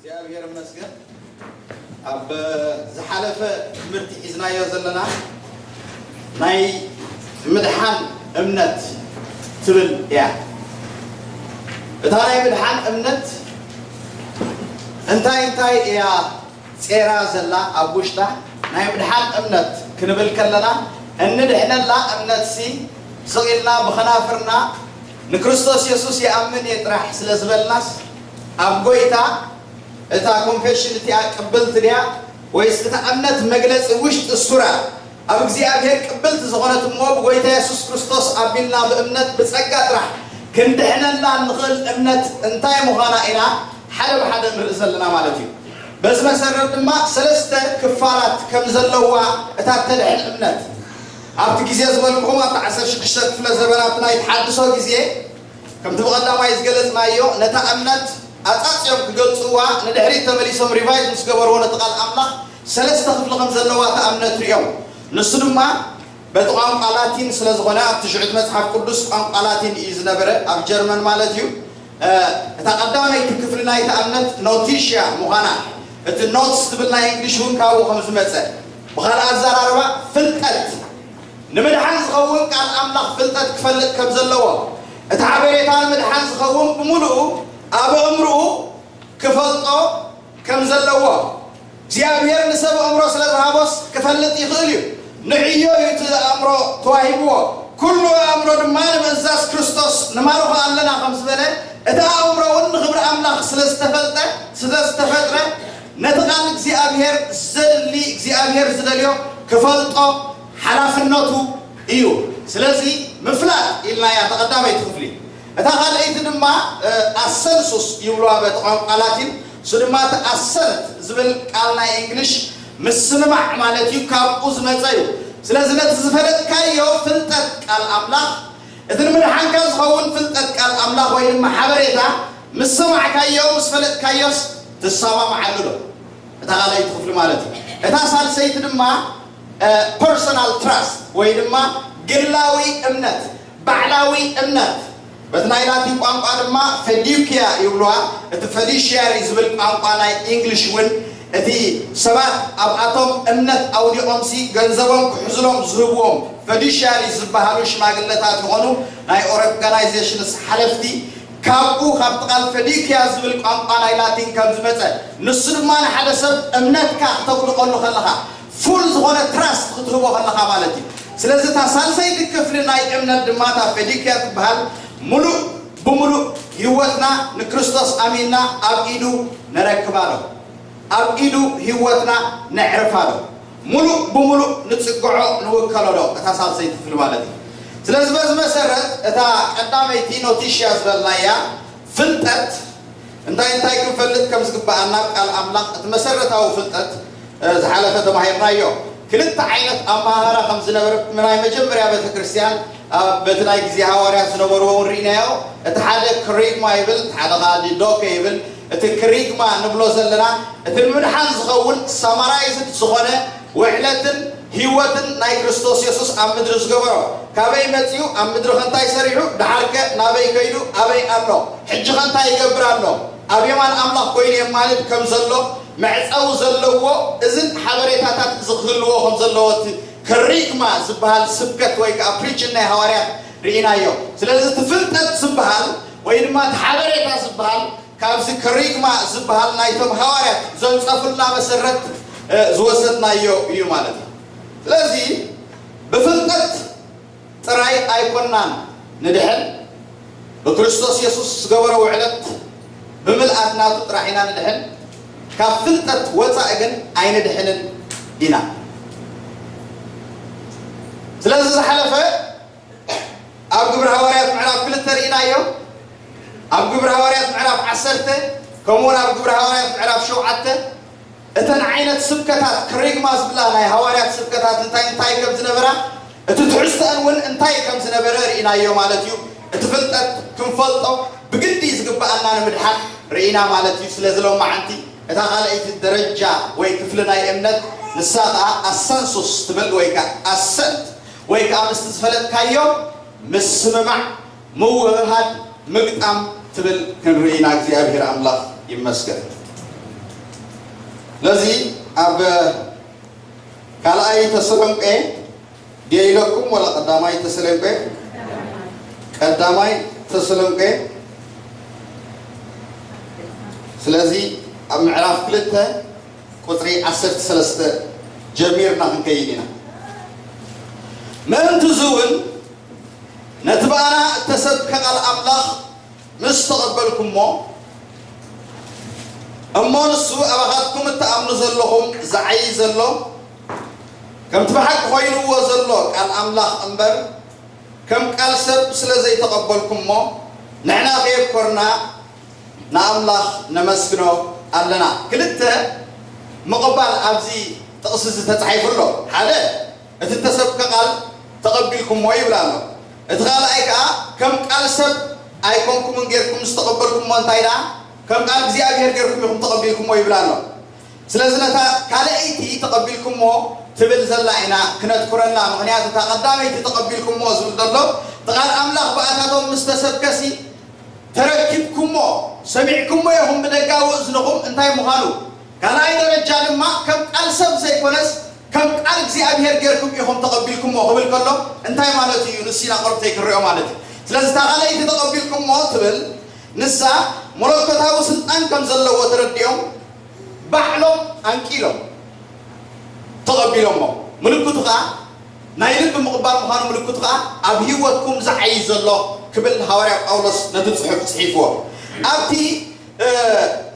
እግዚኣብሔር ይመስገን። ኣብ ዝሓለፈ ትምህርቲ ሒዝናዮ ዘለና ናይ ምድሓን እምነት ትብል እያ። እታ ናይ ምድሓን እምነት እንታይ እንታይ እያ ጼራ ዘላ ኣብ ውሽጣ? ናይ ምድሓን እምነት ክንብል ከለና፣ እንድሕነላ እምነትሲ ስቕ ኢልና ብኸናፍርና ንክርስቶስ የሱስ ይኣምን እየ ጥራሕ ስለ ዝበልናስ፣ ኣብ ጎይታ እታ ኮንፌሽን እቲኣ ቅብልቲ ድያ? ወይስ እታ እምነት መግለጺ ውሽጢ ሱራ ኣብ እግዚኣብሔር ቅብልቲ ዝኾነት እሞ ብጎይታ የሱስ ክርስቶስ ኣቢልና ብእምነት ብጸጋ ጥራሕ ክንድሕነላ እንኽእል እምነት እንታይ ምዃና ኢና ሓደ ብሓደ ንርኢ ዘለና ማለት እዩ። በዚ መሰረት ድማ ሰለስተ ክፋላት ከም ዘለዋ እታ ተድሕን እምነት ኣብቲ ግዜ ዝበልኩኹም ኣብቲ ዓሰርተ ሽዱሽተ ክፍለ ዘበናት ናይ ተሓድሶ ግዜ ከምቲ ብቐዳማይ ዝገለጽናዮ ነታ እምነት ኣጻጽዮም ክገልጽዋ ንድሕሪት ተመሊሶም ሪቫይዝ ምስ ገበርዎ ነቲ ቃል ኣምላኽ ሰለስተ ክፍሊ ከም ዘለዋ እታ እምነት ርእዮም። ንሱ ድማ በቲ ቋንቋ ላቲን ስለ ዝኾነ ኣብቲ ሽዑ እቲ መጽሓፍ ቅዱስ ቋንቋ ላቲን እዩ ዝነበረ ኣብ ጀርመን ማለት እዩ። እታ ቀዳመይቲ ክፍሊ ናይታ እምነት ኖቲሽያ ምዃና እቲ ኖትስ ዝብል ናይ እንግሊሽ እውን ካብኡ ከም ዝመጸ ብኻልእ ኣዘራርባ ፍልጠት ንምድሓን ዝኸውን ቃል ኣምላኽ ፍልጠት ክፈልጥ ከም ዘለዎ እቲ ሓበሬታ ንምድሓን ዝኸውን ብምሉኡ ኣብ ኣእምርኡ ክፈልጦ ከም ዘለዎ እግዚኣብሔር ንሰብ ኣእምሮ ስለ ዝሃቦስ ክፈልጥ ይኽእል እዩ። ንዕዮ እዩ እቲ ኣእምሮ ተዋሂብዎ። ኩሉ ኣእምሮ ድማ ንምእዛዝ ክርስቶስ ንማርኾ ኣለና ከም ዝበለ እቲ ኣእምሮ እውን ንኽብሪ ኣምላኽ ስለ ዝተፈልጠ ስለ ዝተፈጥረ ነቲ ቃል እግዚኣብሔር ዘድሊ እግዚኣብሔር ዝደልዮ ክፈልጦ ሓላፍነቱ እዩ። ስለዚ ምፍላጥ ኢልናያ ተቐዳመይቲ ክፍሊ። እታ ካልኣይቲ ድማ ኣሰንሱስ ይብልዋ በቲ ቋንቋ ላቲን። እሱ ድማ እቲ ኣሰንት ዝብል ቃል ናይ እንግሊሽ ምስምማዕ ማለት እዩ፣ ካብኡ ዝመፀ እዩ። ስለዚ ነቲ ዝፈለጥካዮ ፍልጠት ቃል ኣምላኽ እቲ ንምድሓንካ ዝኸውን ፍልጠት ቃል ኣምላኽ ወይ ድማ ሓበሬታ ምስ ሰማዕካዮ ምስ ፈለጥካዮስ ትሰማምዓሉ ዶ? እታ ካልኣይቲ ክፍሊ ማለት እዩ። እታ ሳልሰይቲ ድማ ፐርሶናል ትራስት ወይ ድማ ግላዊ እምነት፣ ባዕላዊ እምነት። በቲ ናይ ላቲን ቋንቋ ድማ ፈዲዩኪያ ይብልዋ። እቲ ፈዲሽያሪ ዝብል ቋንቋ ናይ ኢንግሊሽ እውን እቲ ሰባት ኣብኣቶም እምነት ኣውዲቖምሲ ገንዘቦም ክሕዝሎም ዝህብዎም ፈዲሽያሪ ዝበሃሉ ሽማግለታት ይኾኑ፣ ናይ ኦርጋናይዜሽንስ ሓለፍቲ። ካብኡ ካብቲ ቃል ፈዲክያ ዝብል ቋንቋ ናይ ላቲን ከም ዝመጸ፣ ንሱ ድማ ንሓደ ሰብ እምነትካ ክተውድቐሉ ከለኻ ፉል ዝኾነ ትራስት ክትህቦ ከለኻ ማለት እዩ። ስለዚ እታ ሳልሰይቲ ክፍሊ ናይ እምነት ድማ እታ ፈዲክያ ትበሃል። ሙሉእ ብሙሉእ ህይወትና ንክርስቶስ ኣሚንና ኣብ ኢዱ ነረክባ ዶ? ኣብ ኢዱ ህይወትና ነዕርፋ ዶ? ሙሉእ ብሙሉእ ንጽግዖ ንውከሎ ዶ? እታ ሳልሰይቲ ክፍሊ ማለት እዩ። ስለዚ በዚ መሰረት እታ ቀዳመይቲ ኖቲሽያ ዝበልናያ ፍልጠት እንታይ እንታይ ክንፈልጥ ከም ዝግብኣና ኣብ ቃል ኣምላኽ እቲ መሰረታዊ ፍልጠት ዝሓለፈ ተማሂርናዮ። ክልተ ዓይነት ኣመሃህራ ከም ዝነበረ ናይ መጀመርያ ቤተ ክርስቲያን በቲ ናይ ግዜ ሃዋርያት ዝነበርዎ እውን ርኢናዮ። እቲ ሓደ ክሪግማ ይብል፣ እቲ ሓደ ከዓ ዲዶከ ይብል። እቲ ክሪግማ ንብሎ ዘለና እቲ ንምድሓን ዝኸውን ሳማራይዝድ ዝኾነ ውዕለትን ህይወትን ናይ ክርስቶስ የሱስ ኣብ ምድሪ ዝገበሮ ካበይ መፂኡ፣ ኣብ ምድሪ ከ እንታይ ሰሪሑ፣ ደሓርከ ናበይ ከይዱ፣ ኣበይ ኣሎ፣ ሕጂ ከ እንታይ ይገብር ኣሎ፣ ኣብ የማን ኣምላኽ ኮይኑ የማልድ ከም ዘሎ መዕፀዊ ዘለዎ እዝን ሓበሬታታት እዚ ክህልዎ ከም ዘለዎ እቲ ከሪግማ ዝበሃል ስብከት ወይ ከዓ ፕሪችን ናይ ሃዋርያት ርኢናዮ። ስለዚ እቲ ፍልጠት ዝበሃል ወይ ድማ እቲ ሓበሬታ ዝበሃል ካብዚ ከሪግማ ዝበሃል ናይቶም ሃዋርያት ዘንፀፉልና መሰረት ዝወሰድናዮ እዩ ማለት እዩ። ስለዚ ብፍልጠት ጥራይ ኣይኮናን ንድሕን፣ ብክርስቶስ የሱስ ዝገበሮ ውዕለት ብምልኣት ናቱ ጥራሕ ኢና ንድሕን፣ ካብ ፍልጠት ወፃኢ ግን ኣይንድሕንን ኢና። ስለዚ ዝሓለፈ ኣብ ግብሪ ሃዋርያት ምዕራፍ ክልተ ርኢናዮ። ኣብ ግብሪ ሃዋርያት ምዕራፍ ዓሰርተ ከምኡውን ኣብ ግብሪ ሃዋርያት ምዕራፍ ሸውዓተ እተን ዓይነት ስብከታት ክሪግማ ዝብላ ናይ ሃዋርያት ስብከታት እንታይ እንታይ ከም ዝነበራ እቲ ትሕዝተአን እውን እንታይ ከም ዝነበረ ርኢናዮ ማለት እዩ። እቲ ፍልጠት ክንፈልጦ ብግዲ ዝግብኣና ንምድሓን ርኢና ማለት እዩ። ስለዚ ሎማዓንቲ እታ ካልኣይቲ ደረጃ ወይ ክፍሊ ናይ እምነት ንሳ ከዓ ኣሰንሱስ ትብል ወይ ከዓ ኣሰንት ወይ ከዓ ምስቲ ዝፈለጥካዮ ምስምማዕ፣ ምውህሃድ፣ ምግጣም ትብል ክንርኢ ኢና። እግዚኣብሔር ኣምላኽ ይመስገን። ስለዚ ኣብ ካልኣይ ተሰሎንቄ ድየ ኢለኩም ወላ ቀዳማይ ተሰሎንቄ? ቀዳማይ ተሰሎንቄ። ስለዚ ኣብ ምዕራፍ ክልተ ቁጽሪ ዓሰርተ ሰለስተ ጀሚርና ክንከይድ ኢና። ምእንቲ እዚ እውን ነቲ ብኣና እተሰብከ ቃል ኣምላኽ ምስ ተቐበልኩሞ፣ እሞ ንሱ ኣባኻትኩም እትኣምኑ ዘለኹም ዝዓዪ ዘሎ፣ ከምቲ ብሓቂ ኮይንዎ ዘሎ ቃል ኣምላኽ እምበር፣ ከም ቃል ሰብ ስለ ዘይተቐበልኩሞ፣ ንሕና ከየብኮርና ንኣምላኽ ነመስግኖ ኣለና። ክልተ ምቕባል ኣብዚ ጥቕሲ እዚ ተጻሒፉ ኣሎ። ሓደ፣ እቲ እተሰብከ ቃል ተቐቢልኩሞ ይብል ኣሎ። እቲ ካልኣይ ከኣ ከም ቃል ሰብ ኣይኮንኩምን ጌርኩም ዝተቐበልኩሞ እንታይ ደኣ ከም ቃል እግዚኣብሔር ጌርኩም ኢኹም ተቐቢልኩሞ ይብል ኣሎ። ስለዚ ነታ ካልኣይቲ ተቐቢልኩሞ ትብል ዘላ ኢና ክነትኩረላ። ምኽንያቱ እታ ቀዳመይቲ ተቐቢልኩሞ ዝብል ዘሎ እቲ ቃል ኣምላኽ ብኣታቶም ምስ ተሰብከሲ ተረኪብኩሞ፣ ሰሚዕኩሞ ኢኹም ብደጋዊ እዝንኹም እንታይ ምዃኑ። ካልኣይ ደረጃ ድማ ከም ቃል ሰብ ዘይኮነስ ከም ቃል እግዚኣብሔር ጌርኩም ኢኹም ተቐቢልኩሞ ክብል ከሎ እንታይ ማለት እዩ? ንሱ ኢና ቁርብተይ ክንሪኦ ማለት እዩ። ስለዚ እታ ካልኣይቲ ተቐቢልኩሞ ትብል ንሳ መለኮታዊ ስልጣን ከም ዘለዎ ተረዲኦም ባዕሎም ኣንቂሎም ተቐቢሎሞ። ምልክቱ ኸኣ ናይ ልቢ ምቕባል ምዃኑ ምልክቱ ኸኣ ኣብ ህይወትኩም ዝዓዪ ዘሎ ክብል ሃዋርያ ጳውሎስ ነቲ ጽሑፍ ጽሒፍዎ። ኣብቲ እ፣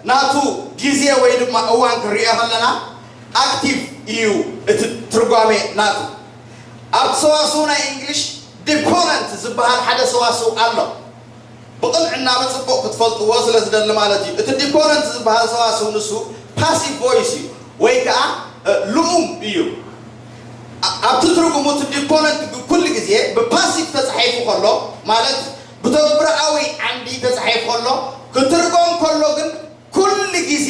ናቱ ግዜ ወይ ድማ እዋን ክንሪኦ ከለና ኣክቲቭ እዩ እቲ ትርጓሜ ናቱ። ኣብቲ ሰዋስው ናይ እንግሊሽ ዲፖነንት ዝበሃል ሓደ ሰዋስው ኣሎ። ብቕንዕና ብጽቡቕ ክትፈልጥዎ ስለ ዝደሊ ማለት እዩ። እቲ ዲፖነንት ዝበሃል ሰዋስው ንሱ ፓሲቭ ቮይስ እዩ ወይ ከኣ እ፣ ልኡም እዩ። ኣ-፣ ኣብቲ ትርጉሙ እቲ ዲፖነንት ኩሉ ግዜ ብፓሲቭ ተጻሒፉ ከሎ ማለት ብተግብሮኣዊ ዓንዲ ተጻሒፉ ከሎ ክትርጎም ከሎ ግን ኩሉ ግዜ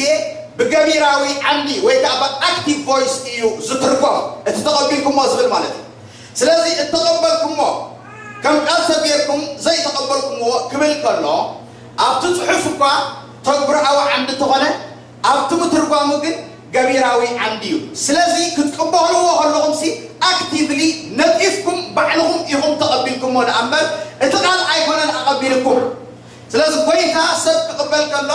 ብገቢራዊ ዓንዲ ወይ ከዓ ብኣክቲቭ ቮይስ እዩ ዝትርጎም እቲ ተቐቢልኩሞ ዝብል ማለት እዩ። ስለዚ እተቐበልኩሞ ከም ቃል ሰብ ጌርኩም ዘይተቐበልኩምዎ ክብል ከሎ ኣብቲ ጽሑፍ እኳ ተግብሮኣዊ ዓንዲ እንተኾነ ኣብቲ ምትርጓሙ ግን ገቢራዊ ዓንዲ እዩ። ስለዚ ክትቅበልዎ ከለኹም ሲ ኣክቲቭሊ ነጢፍኩም ባዕልኹም ኢኹም ተቐቢልኩሞ ደኣ እምበር እቲ ቃል ኣይኮነን ኣቐቢልኩም። ስለዚ ጎይታ ሰብ ክቕበል ከሎ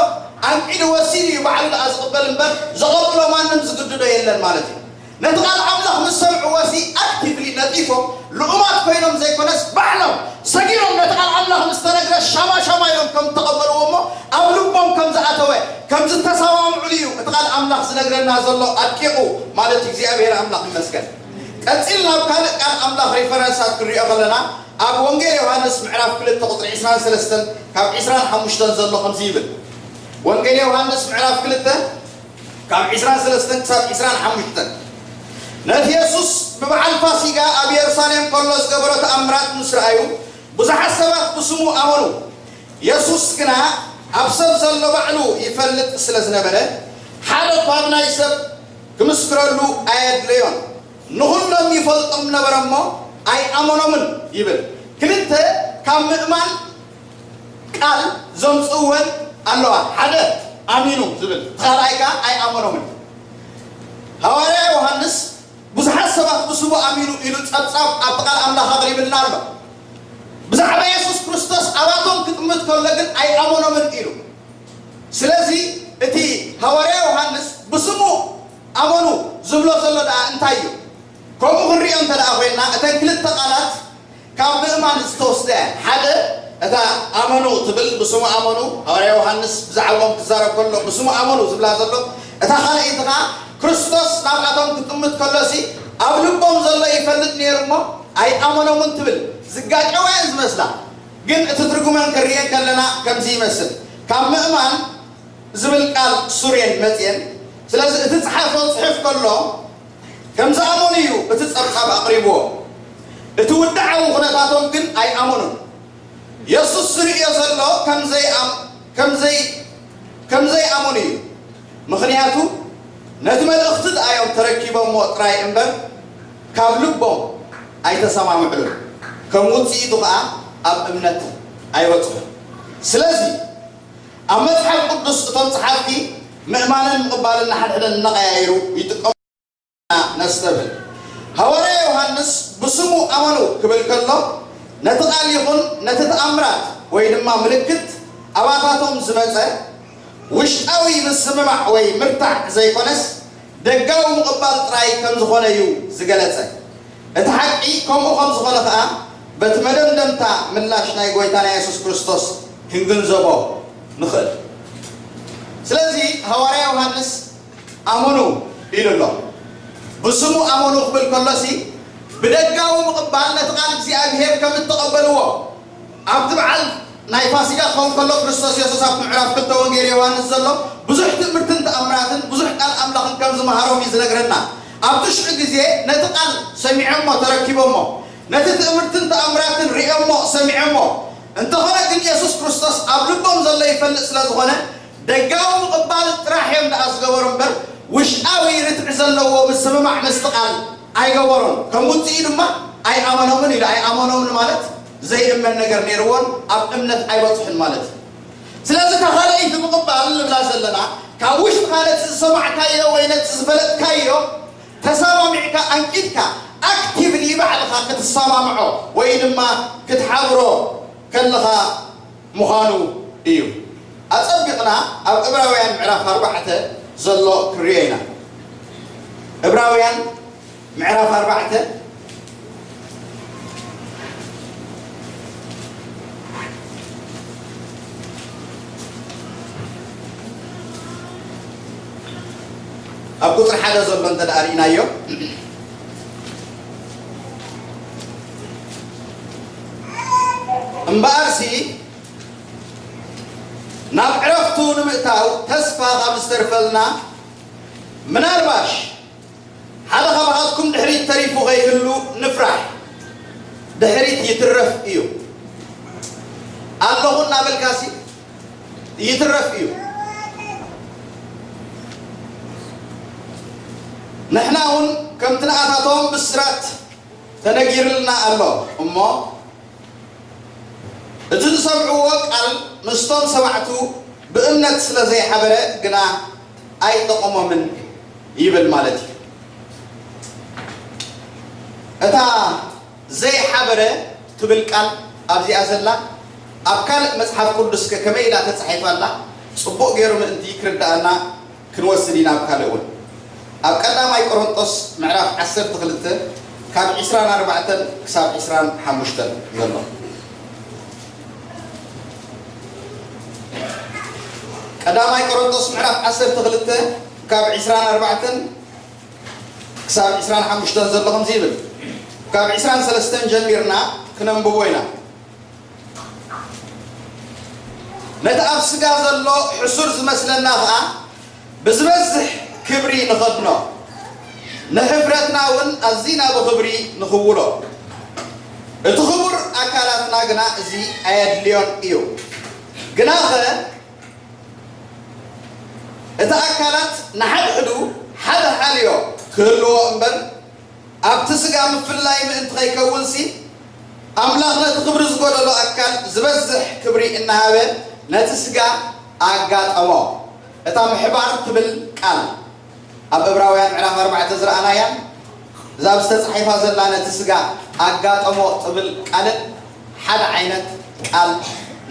ኣንቂዱ ወሲኑ እዩ ባዕሉ ደኣ ዝቕበል እምበር ዘቐብሎ ማንም ዝግድዶ የለን ማለት እዩ። ነቲ ቃል ኣምላኽ ምስ ሰምዕዎ ሲ ኣክቲቭሊ ነጢፎም ልኡማት ኮይኖም ዘይኮነስ ባዕሎም ሰጊሮም ነቲ ቃል ኣምላኽ ምስ ተነግረ ሻማ ሻማ ኢሎም ከም ተቐበልዎ እሞ ኣብ ልቦም ከም ዝኣተወ ከም ዝተሰማምዕሉ እዩ እቲ ቃል ኣምላኽ ዝነግረና ዘሎ ኣድቂቑ ማለት እዩ። እግዚኣብሔር ኣምላኽ ይመስገን። ቀጺል ናብ ካልእ ቃል ኣምላኽ ሪፈረንሳት ክንሪኦ ከለና ኣብ ወንጌል ዮሃንስ ምዕራፍ ክልተ ቁጽሪ ዕስራን ሰለስተን ካብ ዕስራን ሓሙሽተን ዘሎ ከምዚ ይብል። ወንጌል ዮሃንስ ምዕራፍ ክልተ ካብ ዕስራን ሰለስተን ክሳብ ዕስራን ሓሙሽተን። ነቲ የሱስ ብበዓል ፋሲጋ ኣብ የሩሳሌም ከሎ ዝገበሮ ተኣምራት ምስ ረኣዩ ብዙሓት ሰባት ብስሙ ኣመኑ። የሱስ ግና ኣብ ሰብ ዘሎ ባዕሉ ይፈልጥ ስለ ዝነበረ ሓደ እኳ ብናይ ሰብ ክምስክረሉ ኣየድለዮን። ንኹሎም ይፈልጦም ነበረ እሞ ኣይኣመኖምን ይብል። ክልተ ካብ ምእማን ቃል ዘምጽእወን ኣለዋ። ሓደ ኣሚኑ ዝብል፣ እቲ ካልኣይ ከኣ ኣይኣመኖምን። ሃዋርያ ዮሃንስ ብዙሓት ሰባት ብስሙ ኣሚኑ ኢሉ ጸብጻብ ኣብቲ ቃል ኣምላኽ ኣቕሪብልና ኣሎ። ብዛዕባ የሱስ ክርስቶስ ኣባቶም ክጥምት ከሎ ግን ኣይኣመኖምን ኢሉ። ስለዚ እቲ ሃዋርያ ዮሃንስ ብስሙ ኣመኑ ዝብሎ ዘሎ ደኣ እንታይ እዩ? ከምኡ ክንሪኦ እንተ ደኣ ኮይንና እተን ክልተ ቃላት ካብ ምእማን ዝተወስደ እየን። ሓደ እታ ኣመኑ ትብል ብስሙ ኣመኑ፣ ሃዋርያ ዮሃንስ ብዛዕባኦም ክዛረብ ከሎ ብስሙ ኣመኑ ዝብላ ዘሎ፣ እታ ካልኣይቲ ኸዓ ክርስቶስ ናብኣቶም ክጥምት ከሎሲ ኣብ ልቦም ዘሎ ይፈልጥ ነይሩ እሞ ኣይኣመኖምን ትብል ዝጋጨዋ እየን ዝመስላ። ግን እቲ ትርጉመን ክንሪኤን ከለና ከምዚ ይመስል። ካብ ምእማን ዝብል ቃል ሱሬን መጽየን። ስለዚ እቲ ጸሓፎ ጽሑፍ ከሎ ከም ዝኣመኑ እዩ እቲ ጸብጻብ ኣቕሪብዎ። እቲ ውድዓዊ ኩነታቶም ግን ኣይኣመኑን። የሱስ ዝርእዮ ዘሎ ከም ዘይኣም-፣ ከም ዘይ-፣ ከም ዘይኣመኑ እዩ። ምኽንያቱ ነቲ መልእኽቲ ደኣ እዮም ተረኪቦምዎ ጥራይ እምበር ካብ ልቦም ኣይተሰማምዑሉን። ከም ውጽኢቱ ኸኣ ኣብ እምነት ኣይበጽሑን። ስለዚ ኣብ መጽሓፍ ቅዱስ እቶም ጸሓፍቲ ምእማንን ምቕባልን ንሓድሕደን እናቐያየሩ ይጥቀሙና ነስተብህል። ሃዋርያ ዮሃንስ ብስሙ ኣመኑ ክብል ከሎ ነቲ ቃል ይኹን ነቲ ተኣምራት ወይ ድማ ምልክት ኣባታቶም ዝመጸ ውሽጣዊ ምስምማዕ ወይ ምርታዕ ዘይኮነስ ደጋዊ ምቕባል ጥራይ ከም ዝኾነ እዩ ዝገለጸ። እቲ ሓቂ ከምኡ ከም ዝኾነ ኸኣ በቲ መደምደምታ ምላሽ ናይ ጎይታና የሱስ ክርስቶስ ክንግንዘቦ ንኽእል። ስለዚ ሃዋርያ ዮሃንስ ኣመኑ ኢሉ ኣሎ። ብስሙ ኣመኑ ክብል ከሎሲ ብደጋዊ ምቕባል ነቲ ቃል እግዚኣብሔር ከም እተቐበልዎ ኣብቲ በዓል ናይ ፋሲጋ ክኸውን ከሎ ክርስቶስ የሱስ ኣብቲ ምዕራፍ ክልተ ወንጌል ዮሃንስ ዘሎ ብዙሕ ትእምርትን ተኣምራትን ብዙሕ ቃል ኣምላኽን ከም ዝመሃሮም እዩ ዝነግረና። ኣብቲ ሽዑ ግዜ ነቲ ቃል ሰሚዖሞ ተረኪቦሞ ነቲ ትእምርትን ተኣምራትን ሪኦሞ ሰሚዖሞ እንተኾነ ግን የሱስ ክርስቶስ ኣብ ልቦም ዘሎ ይፈልጥ ስለ ዝኾነ ደጋዊ ምቕባል ጥራሕ እዮም ደኣ ዝገበሩ እምበር ውሽጣዊ ርትዒ ዘለዎ ምስምማዕ ምስቲ ቃል ኣይገበሮን። ከም ውፅኢ ድማ ኣይኣመኖምን ኢሉ ኣይኣመኖምን ማለት ዘይእመን ነገር ነይርዎን ኣብ እምነት ኣይበፅሑን ማለት እዩ። ስለዚ እታ ካልኣይቲ ምቕባል ንብላ ዘለና ካብ ውሽጥኻ ነቲ ዝሰማዕካዮ ወይ ነቲ ዝፈለጥካዮ ተሰማሚዕካ ኣንቂድካ ኣክቲቭሊ ባዕልኻ ክትሰማምዖ ወይ ድማ ክትሓብሮ ከለኻ ምዃኑ እዩ። ኣጸቢቕና ኣብ ዕብራውያን ምዕራፍ ኣርባዕተ ዘሎ ክንሪኦ ኢና። ዕብራውያን ምዕራፍ ኣርባዕተ ኣብ ቁጽሪ ሓደ ዘሎ እንተ ደኣ ርኢናዮ እምበኣርሲ ናብ ዕረፍቱ ንምእታው ተስፋ ካብ ዝተርፈልና ምናልባሽ ሓደ ካብኣትኩም ድሕሪት ተሪፉ ከይህሉ ንፍራሕ። ድሕሪት ይትረፍ እዩ። ኣለኹ እናበልካሲ ይትረፍ እዩ። ንሕና እውን ከምቲ ንኣታቶም ብስራት ተነጊርልና ኣሎ እሞ እቲ ዝሰምዕዎ ቃል ምስቶም ሰማዕቱ ብእምነት ስለ ዘይሓበረ ግና ኣይጠቐሞምን ይብል ማለት እዩ። እታ ዘይሓበረ ትብል ቃል ኣብዚኣ ዘላ ኣብ ካልእ መጽሓፍ ቅዱስ ከ ከመይ ኢላ ተጻሒፋ ኣላ? ጽቡቕ ገይሩ ምእንቲ ክርድኣና ክንወስድ ኢና። ኣብ ካልእ እውን ኣብ ቀዳማይ ቆሮንጦስ ምዕራፍ ዓሰርተ ክልተ ካብ ዕስራን ኣርባዕተን ክሳብ ዕስራን ሓሙሽተን ዘሎ። ቀዳማይ ቆሮንጦስ ምዕራፍ ዓሰርተ ክልተ ካብ ዕስራን ኣርባዕተን ክሳብ ዕስራን ሓሙሽተን ዘሎ ከምዚ ይብል። ካብ ዕስራን ሰለስተን ጀሚርና ክነንብቦ ኢና። ነቲ ኣብ ስጋ ዘሎ ሕሱር ዝመስለና ኸኣ ብዝበዝሕ ክብሪ ንኸድኖ፣ ንሕፍረትና እውን ኣዚና ብኽብሪ ንኽውሎ። እቲ ክቡር ኣካላትና ግና እዚ ኣየድልዮን እዩ። ግናኸ እቲ ኣካላት ንሓድሕዱ ሓደ ሓልዮ ክህልዎ እምበር ኣብቲ ስጋ ምፍልላይ ምእንቲ ከይከውንሲ ኣምላኽ ነቲ ክብሪ ዝጎደሎ ኣካል ዝበዝሕ ክብሪ እናሃበ ነቲ ስጋ ኣጋጠሞ። እታ ምሕባር ትብል ቃል ኣብ ዕብራውያን ምዕራፍ ኣርባዕተ ዝረኣናያን እዛ ኣብ ዝተጻሒፋ ዘላ ነቲ ስጋ ኣጋጠሞ ትብል ቃልን ሓደ ዓይነት ቃል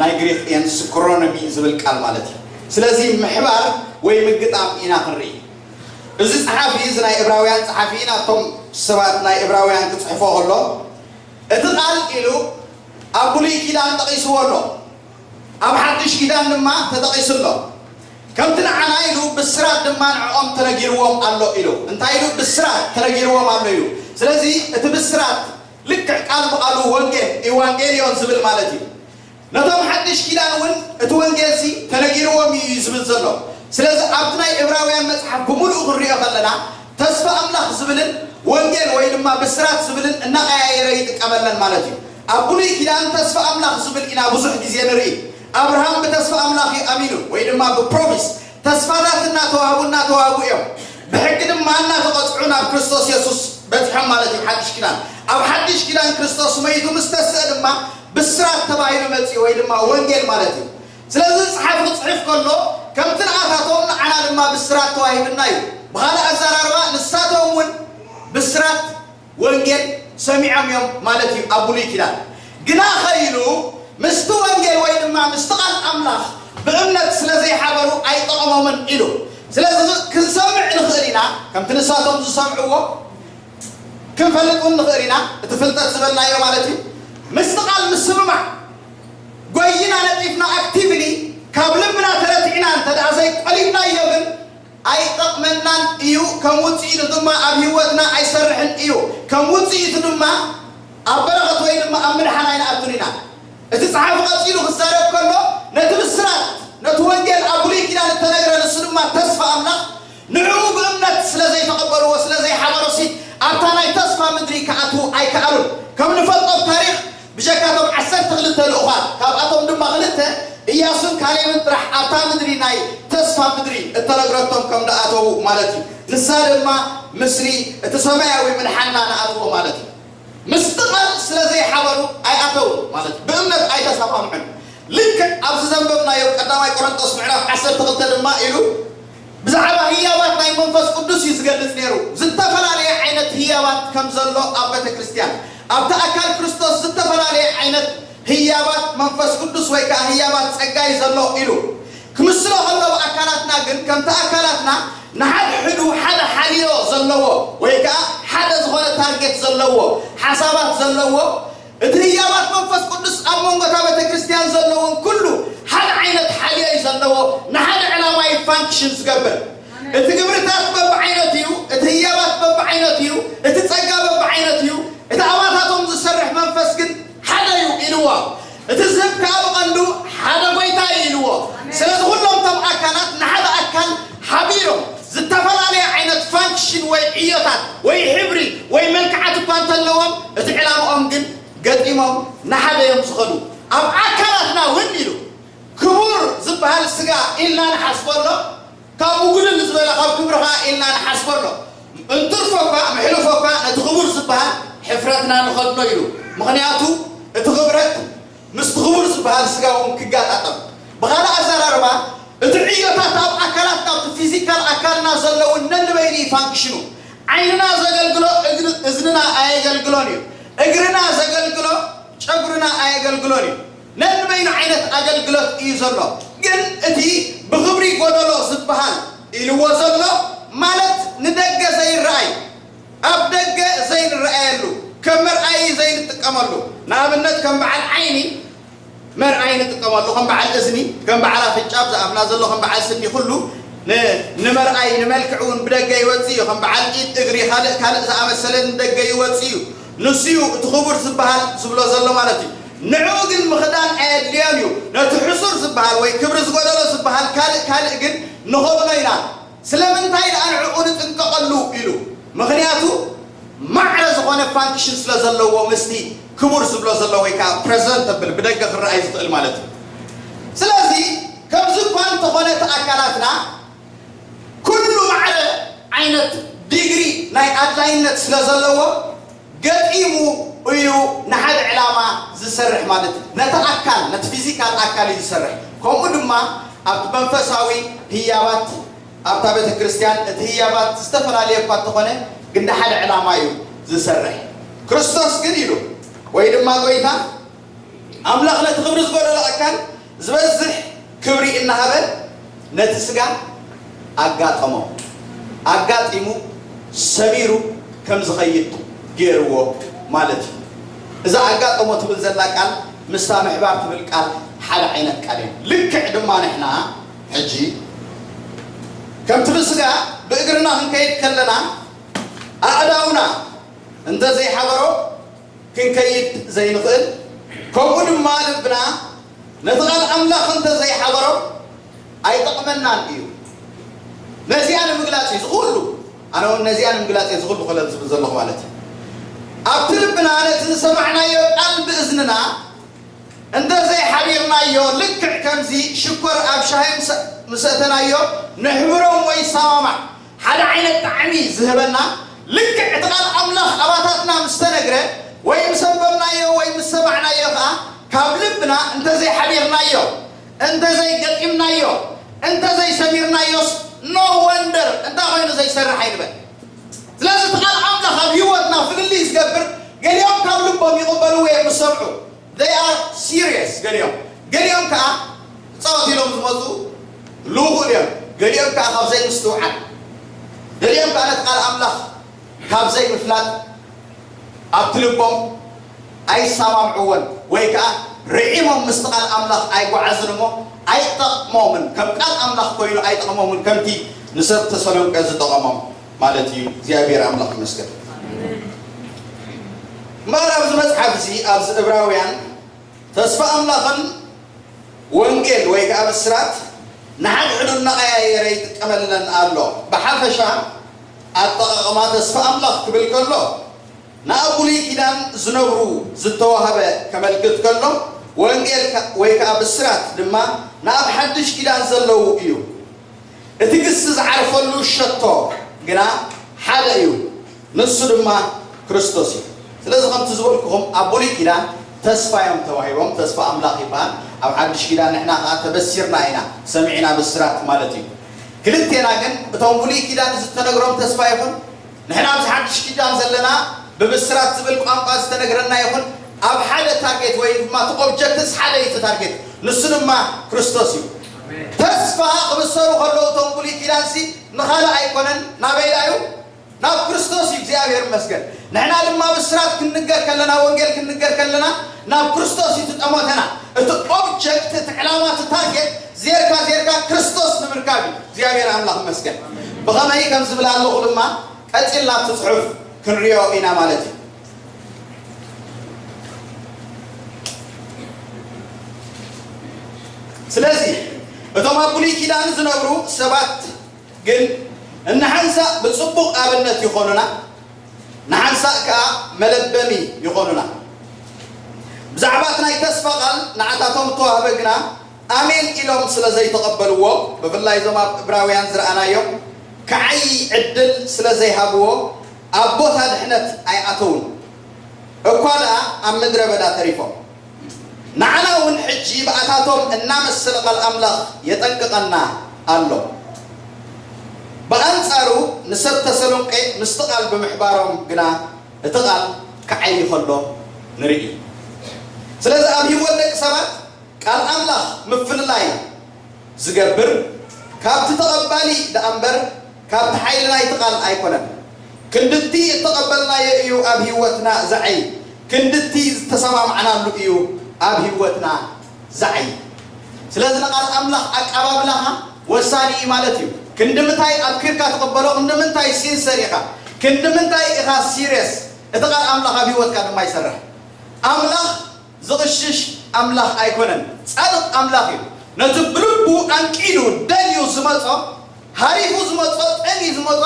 ናይ ግሪክ እየን ስክሮኖሚ ዝብል ቃል ማለት እዩ። ስለዚ ምሕባር ወይ ምግጣም ኢና ክንርኢ። እዚ ጸሓፊ እዚ ናይ ዕብራውያን ጸሓፊ ናብቶም ሰባት ናይ ዕብራውያን ክጽሕፎ ከሎ እቲ ቃል ኢሉ ኣብ ብሉይ ኪዳን ጠቒስዎ ኣሎ። ኣብ ሓድሽ ኪዳን ድማ ተጠቒሱ ኣሎ። ከምቲ ንዓና ኢሉ ብስራት ድማ ንዕኦም ተነጊርዎም ኣሎ ኢሉ። እንታይ ኢሉ? ብስራት ተነጊርዎም ኣሎ ኢሉ። ስለዚ እቲ ብስራት ልክዕ ቃል ብቓሉ ወንጌል፣ ኢዋንጌልዮን ዝብል ማለት እዩ። ነቶም ሓድሽ ኪዳን እውን እቲ ወንጌልሲ ተነጊርዎም እዩ እዩ ዝብል ዘሎ። ስለዚ ኣብቲ ናይ ዕብራውያን መጽሓፍ ብምሉኡ ክንሪኦ ከለና ተስፋ ኣምላኽ ዝብልን ወንጌል ወይ ድማ ብስራት ዝብልን እናቐያየረ ይጥቀመለን ማለት እዩ። ኣብ ብሉይ ኪዳን ተስፋ ኣምላኽ ዝብል ኢና ብዙሕ ግዜ ንርኢ። ኣብርሃም ብተስፋ ኣምላኽ እዩ ኣሚኑ ወይ ድማ ብፕሮሚስ ተስፋታት እናተዋህቡ እናተዋህቡ እዮም። ብሕጊ ድማ እናተቐጽዑ ናብ ክርስቶስ የሱስ በጺሖም ማለት እዩ። ሓድሽ ኪዳን ኣብ ሓድሽ ኪዳን ክርስቶስ መይቱ ምስ ተስአ ድማ ብስራት ተባሂሉ መጺኡ ወይ ድማ ወንጌል ማለት እዩ። ስለዚ ጸሓፊ ክጽሕፍ ከሎ ከምቲ ንኣታቶም ንዓና ድማ ብስራት ተዋሂብና እዩ። ብኻልእ ኣዘራርባ ንሳቶም እውን ብስራት ወንጌል ሰሚዖም እዮም ማለት እዩ ኣብ ብሉይ ኪዳን። ግና ኸኢሉ ምስቲ ወንጌል ወይ ድማ ምስቲ ቃል ኣምላኽ ብእምነት ስለ ዘይሓበሩ ኣይጠቐሞምን ኢሉ። ስለዚ ክንሰምዕ ንኽእል ኢና፣ ከምቲ ንሳቶም ዝሰምዕዎ ክንፈልጥ እውን ንኽእል ኢና። እቲ ፍልጠት ዝበልናዮ ማለት እዩ። ምስቲ ቃል ምስምማዕ ጎይና ነጢፍና ኣክቲቭሊ ካብ ልብና ተረቲዕና እንተ ደኣ ዘይቆሊብናዮ ግን ኣይጠቕመናን እዩ። ከም ውፅኢቱ ድማ ኣብ ህይወትና ኣይሰርሕን እዩ። ከም ውፅኢቱ ድማ ኣብ በረኸት ወይ ድማ ኣብ ምድሓን ኣይንኣቱን ኢና። እቲ ጸሓፊ ቀጺሉ ክዛረብ ከሎ ነቲ ብስራት፣ ነቲ ወንጌል ኣብ ብሉይ ኪዳን እተነግረ ንሱ ድማ ተስፋ ኣምላኽ ንዕኡ ብእምነት ስለ ዘይተቐበልዎ፣ ስለ ዘይሓበሮሲ ኣብታ ናይ ተስፋ ምድሪ ክኣትዉ ኣይከኣሉን። ከም ንፈልጦ ኣብ ታሪኽ ብጀካቶም ዓሰርተ ክልተ ልኡኻት፣ ካብኣቶም ድማ ክልተ እያሱን ካሌብን ጥራሕ ኣብታ ምድሪ ናይ ተስፋ ምድሪ እተነግረቶም ከም ደኣተዉ ማለት እዩ። ንሳ ድማ ምስሊ እቲ ሰማያዊ ምድሓንና ንኣትዎ ማለት እዩ። ምስቲ ቃል ስለ ዘይሓበሩ ኣይኣተውን ማለት እዩ። ብእምነት ኣይተሰማምዑን። ልክዕ ኣብዚ ዘንበብናዮ ቀዳማይ ቆሮንጦስ ምዕራፍ ዓሰርተ ክልተ ድማ ኢሉ ብዛዕባ ህያባት ናይ መንፈስ ቅዱስ እዩ ዝገልጽ ነይሩ። ዝተፈላለየ ዓይነት ህያባት ከም ዘሎ ኣብ ቤተ ክርስቲያን፣ ኣብቲ ኣካል ክርስቶስ ዝተፈላለየ ዓይነት ህያባት መንፈስ ቅዱስ ወይ ከዓ ህያባት ጸጋ እዩ ዘሎ ኢሉ ክምስሎ ከሎ፣ ኣካላትና ግን ከምቲ ኣካላትና ንሓድሕዱ ሓደ ሓልዮ ዘለዎ ወይ ከዓ ሓደ ዝኾነ ታርጌት ዘለዎ ሓሳባት ዘለዎ፣ እቲ ህያባት መንፈስ ቅዱስ ኣብ መንጎ እታ ቤተ ክርስቲያን ዘለውን ኩሉ ሓደ ዓይነት ሓልዮ እዩ ዘለዎ፣ ንሓደ ዕላማ እዩ ፋንክሽን ዝገብር። እቲ ግብርታት በብዓይነቱ እዩ፣ እቲ ህያባት በብዓይነቱ እዩ፣ እቲ ጸጋ በብዓይነቱ እዩ፣ እቲ ኣባታቶም ዝሰርሕ መንፈስ ግን ሓደ እዩ ኢልዎ። እቲ ዝህብ ከኣ ብቐንዱ ሓደ ጐይታ እዩ ኢልዎ። ስለዚ ኩሎም እቶም ኣካላት ንሓደ ኣካል ሓቢሮም ዝተፈላለየ ዓይነት ፋንክሽን ወይ ዕዮታት ወይ ሕብሪ ወይ መልክዓት እኳ እንተለዎም፣ እቲ ዕላምኦም ግን ገጢሞም ንሓደ እዮም ዝኸዱ። ኣብ ኣካላትና እውን ኢሉ ክቡር ዝበሃል ስጋ ኢልና ንሓስቦ ኣሎ፣ ካብኡ ጉልል ዝበለ ካብ ክብሪ ኸዓ ኢልና ንሓስቦ ኣሎ። እንትርፎ እኳ፣ ምሕልፎ እኳ ነቲ ክቡር ዝበሃል ሕፍረትና ንኸድኖ ኢሉ። ምኽንያቱ እቲ ክብረት ምስቲ ክቡር ዝበሃል ስጋ እውን ክጋጣጠም። ብኻልእ ኣዘራርባ፣ እቲ ዕዮታት ኣብ ኣካላት፣ ኣብቲ ፊዚካል ኣካልና ዘለውን ነንበይኑ እዩ ፋንክሽኑ። ዓይንና ዘገልግሎ እግሪ-፣ እዝንና ኣየገልግሎን እዩ። እግርና ዘገልግሎ ጨጉርና ኣየገልግሎን እዩ። ነንበይኑ ዓይነት ኣገልግሎት እዩ ዘሎ። ግን እቲ ብኽብሪ ጎደሎ ዝበሃል ኢልዎ ዘሎ ማለት ንደገ ዘይረኣይ፣ ኣብ ደገ ዘይንረኣየሉ፣ ከም መርኣዪ ዘይንጥቀመሉ፣ ንኣብነት ከም በዓል ዓይኒ መርኣዪ ንጥቀመሉ፣ ከም በዓል እዝኒ፣ ከም በዓል ኣፍንጫ፣ ኣብዚ ኣፍና ዘሎ ከም በዓል ስኒ ኩሉ ን-፣ ንመርኣዪ ንመልክዕ እውን ብደገ ይወጽእ እዩ። ከም በዓል ኢድ፣ እግሪ፣ ካልእ ካልእ ዝኣመሰለ ንደገ ይወጽእ እዩ። ንሱ እዩ እቲ ክቡር ዝበሃል ዝብሎ ዘሎ ማለት እዩ። ንዕኡ ግን ምኽዳን ኣየድልዮን እዩ። ነቲ ሕሱር ዝበሃል ወይ ክብሪ ዝጎደሎ ዝበሃል ካልእ ካልእ ግን ንኸድኖ ኢና። ስለምንታይ ደኣ ንዕኡ ንጥንቀቐሉ ኢሉ? ምኽንያቱ ማዕረ ዝኾነ ፋንክሽን ስለ ዘለዎ፣ ምስቲ ክቡር ዝብሎ ዘሎ ወይ ከዓ ፕሬዘንተብል ብደገ ክረኣይ ዝኽእል ማለት እዩ። ስለዚ ከምዚ እኳ እንተኾነ እቲ ኣካላትና ኩሉ ማዕረ ዓይነት ዲግሪ ናይ ኣድላይነት ስለ ዘለዎ ገጢሙ እዩ ንሓደ ዕላማ ዝሰርሕ ማለት እዩ። ነቲ ኣካል፣ ነቲ ፊዚካል ኣካል እዩ ዝሰርሕ። ከምኡ ድማ ኣብቲ መንፈሳዊ ህያባት ኣብታ ቤተ ክርስቲያን እቲ ህያባት ዝተፈላለየ እኳ እንተኾነ ግን ንሓደ ዕላማ እዩ ዝሰርሕ። ክርስቶስ ግን ኢሉ ወይ ድማ ጎይታ ኣምላኽ ነቲ ክብሪ ዝጎደሎ ኣካል ዝበዝሕ ክብሪ እናሃበ ነቲ ስጋ ኣጋጠሞ። ኣጋጢሙ ሰሚሩ ከም ዝኸይድ ገይርዎ ማለት እዩ። እዛ ኣጋጠሞ ትብል ዘላ ቃል ምስታ ምሕባር ትብል ቃል ሓደ ዓይነት ቃል እዩ። ልክዕ ድማ ንሕና ሕጂ ከምቲ ብስጋ ብእግርና ክንከይድ ከለና ኣእዳውና እንተ ዘይሓበሮ ክንከይድ ዘይንኽእል፣ ከምኡ ድማ ልብና ነቲ ቃል ኣምላኽ እንተ ዘይሓበሮ ኣይጠቕመናን እዩ። ነዚኣ ንምግላጽ እዩ ዝኹሉ፣ ኣነ እውን ነዚኣ ንምግላጽ እየ ዝኹሉ ክለብ ዝብል ዘለኹ ማለት እዩ። ኣብቲ ልብና ነቲ ዝሰማዕናዮ ቃል ብእዝንና እንተ ዘይሓቢርናዮ፣ ልክዕ ከምዚ ሽኮር ኣብ ሻሂ ምስ-፣ ምስ ኣእተናዮ ንሕብሮም ወይ ይሰማማዕ ሓደ ዓይነት ጣዕሚ ዝህበና፣ ልክዕ እቲ ቃል ኣምላኽ ኣባታትና ምስ ተነግረ ወይ ምስ ኣንበብናዮ ወይ ምስ ሰማዕናዮ ኸኣ ካብ ልብና እንተ ዘይሓቢርናዮ፣ እንተ ዘይገጢምናዮ፣ እንተዘይሰሚርናዮስ፣ no wonder እንታይ ኮይኑ ዘይሰርሕ ኣይንበል። ስለዚ እቲ ቃል ኣምላኽ ኣብ ህይወትና ፍልልይ ዝገብር፣ ገሊኦም ካብ ልቦም ይቕበልዎ እዮም ምስ ሰምዑ፣ they are serious። ገሊኦም ገሊኦም ከዓ ፃወት ኢሎም ዝመፁ ልውኹል እዮም። ገሊኦም ከዓ ካብ ዘይምስትውዓል፣ ገሊኦም ከዓ ነቲ ቃል ኣምላኽ ካብ ዘይምፍላጥ ኣብቲ ልቦም ኣይሰማምዕዎን፣ ወይ ከዓ ርዒሞም ምስቲ ቃል ኣምላኽ ኣይጓዓዙን እሞ ኣይጠቕሞምን። ከም ቃል ኣምላኽ ኮይኑ ኣይጠቕሞምን፣ ከምቲ ንሰብ ተሰሎንቄ ዝጠቐሞም ማለት እዩ። እግዚኣብሔር ኣምላኽ ይመስገን። እምበኣር ኣብዚ መፅሓፍ እዚ፣ ኣብዚ ዕብራውያን፣ ተስፋ ኣምላኽን ወንጌል ወይ ከዓ ብስራት ንሓድሕዱ እናቐያየረ ይጥቀመለን ኣሎ። ብሓፈሻ ኣጠቓቕማ ተስፋ ኣምላኽ ክብል ከሎ፣ ንኣብ ብሉይ ኪዳን ዝነብሩ ዝተዋህበ ከመልክት ከሎ፣ ወንጌል ከ-፣ ወይ ከዓ ብስራት ድማ ንኣብ ሓድሽ ኪዳን ዘለዉ እዩ። እቲ ግሲ ዝዓርፈሉ ሸቶ ግና ሓደ እዩ፣ ንሱ ድማ ክርስቶስ እዩ። ስለዚ ከምቲ ዝበልኩኹም ኣብ ብሉይ ኪዳን ተስፋ እዮም ተዋሂቦም፣ ተስፋ ኣምላኽ ይበሃል። ኣብ ሓድሽ ኪዳን ንሕና ከዓ ተበሲርና ኢና፣ ሰሚዕና ብስራት ማለት እዩ። ክልቴና ግን እቶም ብሉይ ኪዳን ዝተነግሮም ተስፋ ይኹን ንሕና ኣብዚ ሓድሽ ኪዳን ዘለና ብብስራት ዝብል ቋንቋ ዝተነግረና ይኹን ኣብ ሓደ ታርጌት ወይ ድማ እቲ ኦብጀክትስ ሓደ እዩ እቲ ታርጌት፣ ንሱ ድማ ክርስቶስ እዩ። ተስፋ ክብሰሩ ከለዉ እቶም ብሉይ ኪዳንሲ ንኻልእ ኣይኮነን፣ ናበይ ደኣ እዩ? ናብ ክርስቶስ እዩ። እግዚኣብሔር ይመስገን። ንሕና ድማ ብስራት ክንንገር ከለና፣ ወንጌል ክንንገር ከለና ናብ ክርስቶስ እዩ ትጠሞተና። እቲ ኦብጀክት፣ እቲ ዕላማ፣ እቲ ታርጌት ዜርካ ዜርካ ክርስቶስ ንምርካብ እዩ። እግዚኣብሔር ኣምላኽ ይመስገን። ብኸመይ ከም ዝብል ኣለኹ ድማ ቀጺልና እቲ ጽሑፍ ክንሪኦ ኢና ማለት እዩ። ስለዚ እቶም ኣብ ብሉይ ኪዳን ዝነብሩ ሰባት ግን እንሓንሳእ ብጽቡቕ ኣብነት ይኾኑና፣ ንሓንሳእ ከኣ መለበሚ ይኾኑና። ብዛዕባ እቲ ናይ ተስፋ ቃል ንዓታቶም እተዋህበ ግና ኣሜን ኢሎም ስለ ዘይተቐበልዎ፣ ብፍላይ እዞም ኣብ ዕብራውያን ዝረኣናዮም ክዓዪ ዕድል ስለ ዘይሃብዎ፣ ኣብ ቦታ ድሕነት ኣይኣተዉን። እኳ ደኣ ኣብ ምድረ በዳ ተሪፎም። ንዓና እውን ሕጂ ብኣታቶም እናመሰለ ቃል ኣምላኽ የጠንቅቐና ኣሎ። ብኣንጻሩ ንሰብ ተሰሎንቄ ምስቲ ቃል ብምሕባሮም ግና እቲ ቃል ክዓዪ ከሎ ንርኢ። ስለዚ ኣብ ህይወት ደቂ ሰባት ቃል ኣምላኽ ምፍልላይ ዝገብር ካብቲ ተቐባሊ ደኣ እምበር ካብቲ ሓይሊ ናይቲ ቃል ኣይኮነን። ክንድቲ እተቐበልናዮ እዩ ኣብ ህይወትና ዝዓዪ፣ ክንድቲ ዝተሰማማዕናሉ እዩ ኣብ ህይወትና ዝዓዪ። ስለዚ ንቃል ኣምላኽ ኣቀባብላኻ ወሳኒ እዩ ማለት እዩ። ክንዲ ምንታይ ኣብኪርካ ትቕበሎ፣ ክንዲ ምንታይ ሲንሰር ኢኻ፣ ክንዲ ምንታይ ኢኻ ሲሪየስ፣ እቲ ቃል ኣምላኽ ኣብ ህይወትካ ድማ ይሰርሕ። ኣምላኽ ዝቕሽሽ ኣምላኽ ኣይኮነን፣ ጻድቕ ኣምላኽ እዩ። ነቲ ብልቡ ኣንቂዱ ደልዩ ዝመጾ፣ ሃሪፉ ዝመጾ፣ ጠምዩ ዝመጾ፣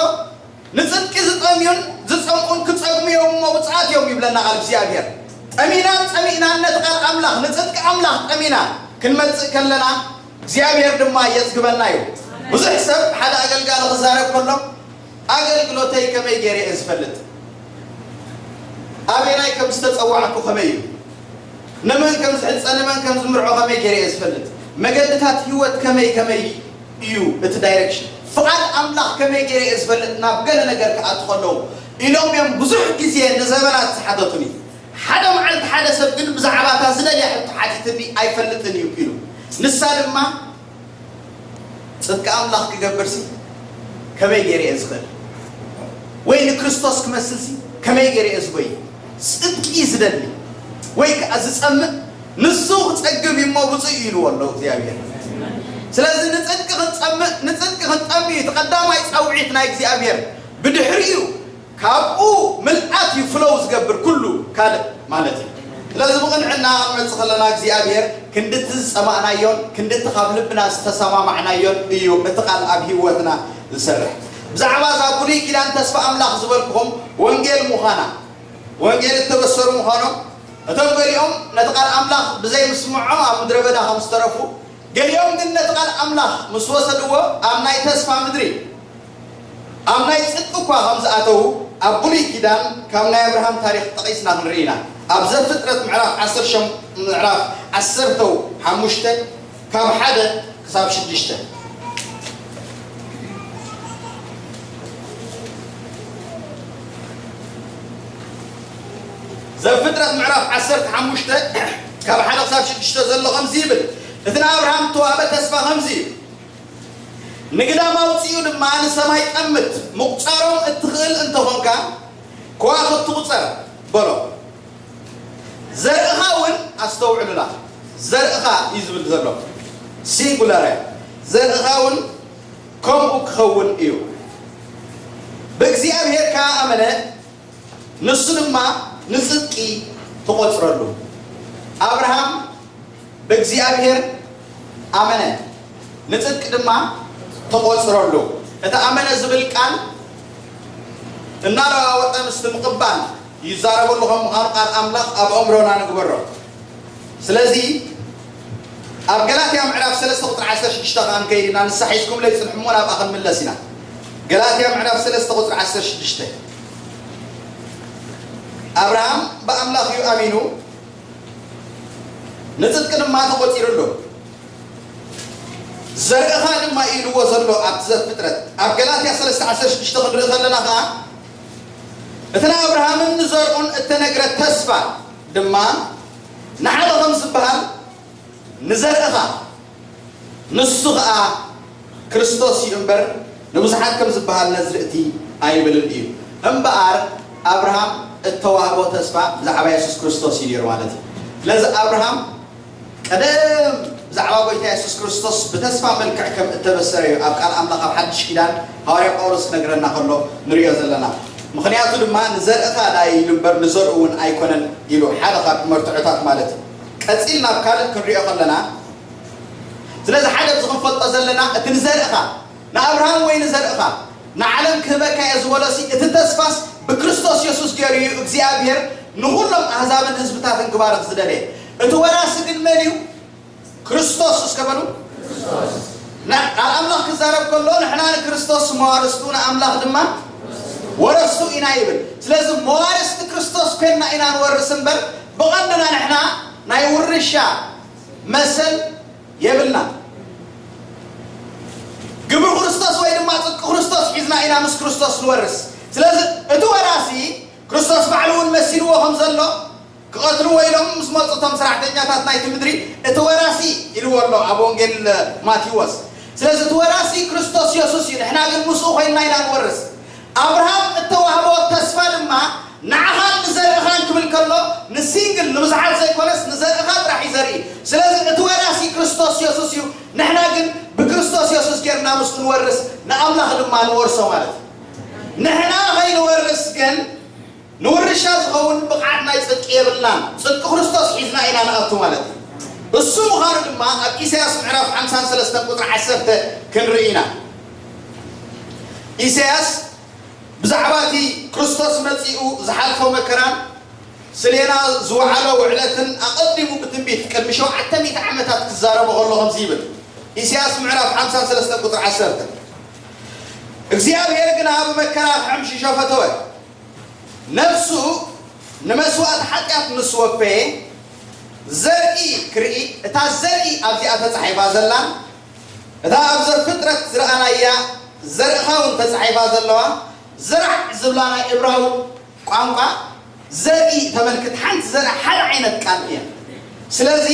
ንጽድቂ ዝጠምዩን ዝጸምኡን ክጸግሙ እዮም እሞ ብጽዓት እዮም ይብለና ቃል እግዚኣብሔር። ጠሚናን ጸሚእናን ነቲ ቃል ኣምላኽ፣ ንጽድቂ ኣምላኽ ጠሚና ክንመጽእ ከለና እግዚኣብሔር ድማ የጽግበና እዩ። ብዙሕ ሰብ ሓደ ኣገልጋሊ ክዛረብ ከሎ ኣገልግሎተይ ከመይ ገይረ እየ ዝፈልጥ? ኣበየናይ ከም ዝተጸዋዕኩ ከመይ እዩ? ንመን ከም ዝሕጸ፣ ንመን ከም ዝምርዖ ከመይ ገይረ እየ ዝፈልጥ? መገድታት ህይወት ከመይ ከመይ እዩ እቲ ዳይሬክሽን? ፍቓድ ኣምላኽ ከመይ ገይረ እየ ዝፈልጥ? ናብ ገለ ነገር ክኣቱ ከለዉ ኢሎም እዮም ብዙሕ ግዜ ንዘመናት ዝሓተቱኒ። ሓደ መዓልቲ ሓደ ሰብ ግን ብዛዕባ እታ ዝደልያ ሕቶ ሓቲትኒ ኣይፈልጥን እዩ ኢሉ። ንሳ ድማ ጽድቂ ኣምላኽ ክገብርሲ ከመይ ገይረ እየ ዝኽእል? ወይ ንክርስቶስ ክመስልሲ ከመይ ገይረ እየ ዝጎይ? ጽድቂ ዝደሊ ወይ ከኣ ዝጸምእ ንሱ ክጸግብ እዩ እሞ ብፁዕ እዩ ኢልዎ ኣሎ እግዚኣብሔር። ስለዚ ንጽድቂ ክንጸምእ፣ ንጽድቂ ክንጠምእ እዩ እቲ ቀዳማይ ጻውዒት ናይ እግዚኣብሔር። ብድሕሪኡ ካብኡ ምልኣት እዩ ፍሎው ዝገብር ኩሉ ካልእ ማለት እዩ። ስለዚ ብቕንዕና ክንመጽእ ከለና እግዚኣብሔር ክንድቲ ዝጸማእናዮን ክንድቲ ካብ ልብና ዝተሰማማዕናዮን እዩ እቲ ቃል ኣብ ህይወትና ዝሰርሕ። ብዛዕባ እዛ ብሉይ ኪዳን ተስፋ ኣምላኽ ዝበልኩኹም ወንጌል ምዃና፣ ወንጌል እተበሰሩ ምዃኖም፣ እቶም ገሊኦም ነቲ ቃል ኣምላኽ ብዘይ ምስምዖም ኣብ ምድረ በዳ ከም ዝተረፉ፣ ገሊኦም ግን ነቲ ቃል ኣምላኽ ምስ ወሰድዎ ኣብ ናይ ተስፋ ምድሪ ኣብ ናይ ጽድቂ እኳ ከም ዝኣተዉ ኣብ ብሉይ ኪዳን ካብ ናይ ኣብርሃም ታሪኽ ጠቒስና ክንርኢ ኢና። ኣብ ዘፍጥረት ምዕራፍ ዓሰርተ ሸም-፣ ምዕራፍ ዓሰርተ ሓሙሽተ ካብ ሓደ ክሳብ ሽዱሽተ። ዘፍጥረት ምዕራፍ ዓሰርተ ሓሙሽተ ካብ ሓደ ክሳብ ሽዱሽተ ዘሎ ከምዚ ይብል። እቲ ንኣብርሃም እተዋህበ ተስፋ ከምዚ እዩ። ንግዳም ኣውጺኡ ድማ ንሰማይ ጠምት፣ ምቑጻሮም እትኽእል እንተኾንካ ከዋኽብቲ ቁጸር በሎ። ዘርእኻ እውን፣ ኣስተውዕሉላ፣ ዘርእኻ እዩ ዝብል ዘሎ፣ ሲንጉላር እያ። ዘርእኻ እውን ከምኡ ክኸውን እዩ። ብእግዚኣብሔር ከኣ ኣመነ፣ ንሱ ድማ ንጽድቂ ተቖጽረሉ። ኣብርሃም ብእግዚኣብሔር ኣመነ፣ ንጽድቂ ድማ ተቖጽረሉ። እቲ ኣመነ ዝብል ቃል እናለዋወጠ ምስቲ ምቕባል ይዛረበሉ ከም ምዃኑ ቃል ኣምላኽ ኣብ ኣእምሮና ንግበሮ። ስለዚ ኣብ ገላትያ ምዕራፍ ሰለስተ ቁጽሪ ዓሰርተ ሽዱሽተ ከኣ ንከይድ ኢና፣ ንሳ ሒዝኩምለይ ጽንሑ እሞ ናብኣ ክንምለስ ኢና። ገላትያ ምዕራፍ ሰለስተ ቁጽሪ ዓሰርተ ሽዱሽተ፣ ኣብርሃም ብኣምላኽ እዩ ኣሚኑ፣ ንጽድቂ ድማ ተቖጺሩሉ። ዘርእኻ ድማ ኢልዎ ዘሎ ኣብቲ ዘፍጥረት። ኣብ ገላትያ ሰለስተ ዓሰርተ ሽዱሽተ ክንርኢ ከለና ከኣ፣ እቲ ንኣብርሃምን ንዘርኡን እተነግረ ተስፋ ድማ ንሓደ ከም ዝበሃል፣ ንዘርእኻ፣ ንሱ ኸኣ ክርስቶስ እዩ እምበር፣ ንብዙሓት ከም ዝበሃል ነዝርእቲ ኣይብልን እዩ። እምበኣር ኣብርሃም እተዋህቦ ተስፋ ብዛዕባ የሱስ ክርስቶስ እዩ ነይሩ ማለት እዩ። ስለዚ ኣብርሃም ቀደም ብዛዕባ ጐይታ የሱስ ክርስቶስ ብተስፋ መልክዕ ከም እተበሰረ እዩ ኣብ ቃል ኣምላኽ ኣብ ሓድሽ ኪዳን ሃዋርያ ጳውሎስ ክነግረና ከሎ ንርእዮ ዘለና። ምኽንያቱ ድማ ንዘርእኻ ደኣ ኢሉ እምበር ንዘርኡ እውን ኣይኮነን ኢሉ፣ ሓደ ካብ መርትዖታት ማለት እዩ። ቀጺልና ኣብ ካልእ ክንርእዮ ከለና፣ ስለዚ ሓደ ኣብዚ ክንፈልጦ ዘለና፣ እቲ ንዘርእኻ፣ ንኣብርሃም ወይ ንዘርእኻ ንዓለም ክህበካ እየ ዝበሎሲ፣ እቲ ተስፋስ ብክርስቶስ የሱስ ገይሩ እዩ እግዚኣብሔር ንኹሎም ኣህዛብን ህዝብታትን ክባርኽ ዝደለየ። እቲ ወራሲ ግን መን እዩ? ክርስቶስ። እስከ በሉ። ና-፣ ቃል ኣምላኽ ክዛረብ ከሎ ንሕና ንክርስቶስ መዋርስቱ ንኣምላኽ ድማ ወረስቱ ኢና ይብል። ስለዚ መዋርስቲ ክርስቶስ ኮይንና ኢና ንወርስ እምበር ብቐንድና ንሕና ናይ ውርሻ መሰል የብልና። ግብሪ ክርስቶስ ወይ ድማ ጽድቂ ክርስቶስ ሒዝና ኢና ምስ ክርስቶስ ንወርስ። ስለዚ እቲ ወራሲ ክርስቶስ ባዕሉ እውን መሲልዎ ከም ዘሎ፣ ክቐትልዎ ኢሎም ምስ መጹ እቶም ሰራሕተኛታት ናይቲ ምድሪ፣ እቲ ወራሲ ኢልዎ ኣሎ ኣብ ወንጌል ማቴዎስ። ስለዚ እቲ ወራሲ ክርስቶስ የሱስ እዩ፣ ንሕና ግን ምስኡ ኮይንና ኢና ንወርስ። ኣብርሃም እተዋህቦ ተስፋ ድማ ንዓኻን ንዘርእኻን ክብል ከሎ ንሲንግል ንብዙሓት ዘይኮነስ ንዘርእኻ ጥራሕ እዩ ዘርኢ። ስለዚ እቲ ወራሲ ክርስቶስ የሱስ እዩ፣ ንሕና ግን ብክርስቶስ የሱስ ጌርና ምስኡ ንወርስ፣ ንኣምላኽ ድማ ንወርሶ ማለት እዩ። ንሕና ኸይንወርስ ግን ንውርሻ ዝኸውን ብቕዓት ናይ ጽድቂ የብልናን። ጽድቂ ክርስቶስ ሒዝና ኢና ንኣቱ ማለት እዩ። እሱ ምዃኑ ድማ ኣብ ኢሳያስ ምዕራፍ ሓምሳን ሰለስተን ቁጽሪ ዓሰርተ ክንርኢ ኢና። ኢሳያስ ብዛዕባ እቲ ክርስቶስ መጺኡ ዝሓልፎ መከራን ስሌና ዝወዓሎ ውዕለትን ኣቐዲሙ ብትንቢት ቅድሚ ሸውዓተ ሚእቲ ዓመታት ክዛረቦ ከሎ ከምዚ ይብል። ኢሳያስ ምዕራፍ ሓምሳን ሰለስተን ቁጽሪ ዓሰርተ፣ እግዚኣብሔር ግና ብመከራ ክሕምሽሾ ፈተወ። ነፍሱ ንመስዋእቲ ሓጢኣት ምስ ወፈየ፣ ዘርኢ ክርኢ፣ እታ ዘርኢ ኣብዚኣ ተጻሒፋ ዘላን እታ ኣብ ዘፍጥረት ዝረኣናያ ዘርእኻ እውን ተጻሒፋ ዘለዋ፣ ዝራሕ ዝብላ ናይ እብራዊ ቋንቋ ዘርኢ ተመልክት። ሓንቲ ዘርኢ ሓደ ዓይነት ቃል እያ። ስለዚ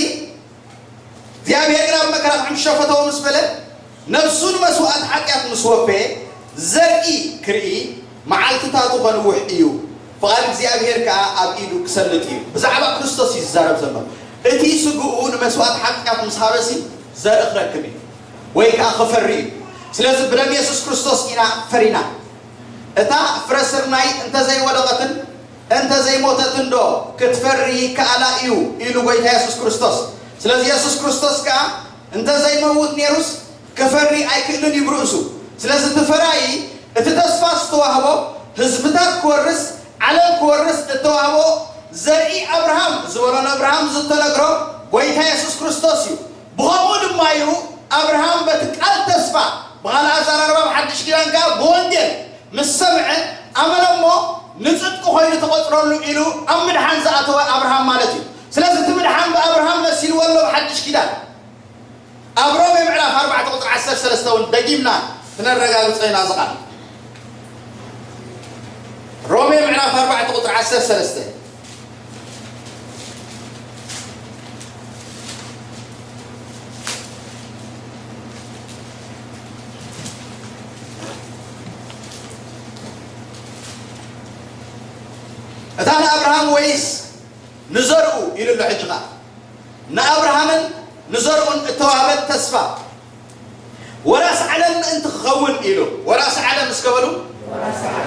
እግዚኣብሔር ግን ኣብ መከራ ክሕምሾ ፈተዎ ምስ በለ፣ ነፍሱ ንመስዋእቲ ሓጢኣት ምስ ወፈየ፣ ዘርኢ ክርኢ፣ መዓልትታቱ ኸንውሕ እዩ፣ ፍቓድ እግዚኣብሔር ከኣ ኣብ ኢዱ ክሰልጥ እዩ። ብዛዕባ ክርስቶስ እዩ ዝዛረብ ዘሎ። እቲ ስግኡ ንመስዋእቲ ሓጢኣት ምስ ሃበሲ፣ ዘርኢ ክረክብ እዩ፣ ወይ ከኣ ክፈሪ እዩ። ስለዚ ብደም የሱስ ክርስቶስ ኢና ፈሪና። እታ ፍረ ስርናይ እንተዘይወደቐትን እንተዘይሞተትን ዶ ክትፈሪ ይከኣላ እዩ? ኢሉ ጐይታ የሱስ ክርስቶስ። ስለዚ የሱስ ክርስቶስ ከኣ እንተዘይመውት ነይሩስ ክፈሪ ኣይክእልን እዩ ብርእሱ። ስለዚ እቲ ፈራዪ፣ እቲ ተስፋ ዝተዋህቦ፣ ህዝብታት ክወርስ፣ ዓለም ክወርስ እተዋህቦ ዘርኢ ኣብርሃም ዝበሎ ንኣብርሃም ዝተነግሮ ጐይታ የሱስ ክርስቶስ እዩ። ብኸምኡ ድማ እዩ ኣብርሃም በቲ ቃል ተስፋ፣ ብኻልእ ኣዘራርባ፣ ብሓድሽ ኪዳን ከኣ ብወንጌል ምስ ሰምዐ ኣመነ እሞ ንጽድቂ ኮይኑ ተቖጽረሉ ኢሉ ኣብ ምድሓን ዝኣተወ ኣብርሃም ማለት እዩ። ስለዚ እቲ ምድሓን ብኣብርሃም መሲልዎ ኣሎ ብሓድሽ ኪዳን። ኣብ ሮሜ ምዕራፍ ኣርባዕተ ቁጽሪ ዓሰርተ ሰለስተ እውን ደጊምና ክነረጋግጾ ኢና እዚ ቃል። ሮሜ ምዕራፍ ኣርባዕተ ቁጽሪ ዓሰርተ ሰለስተ፣ ወይስ ንዘርኡ ኢሉ ኣሎ። ሕጂ ኸኣ ንኣብርሃምን ንዘርኡን እተዋህበት ተስፋ ወራስ ዓለም ምእንቲ ክኸውን ኢሉ። ወራስ ዓለም እስከ በሉ።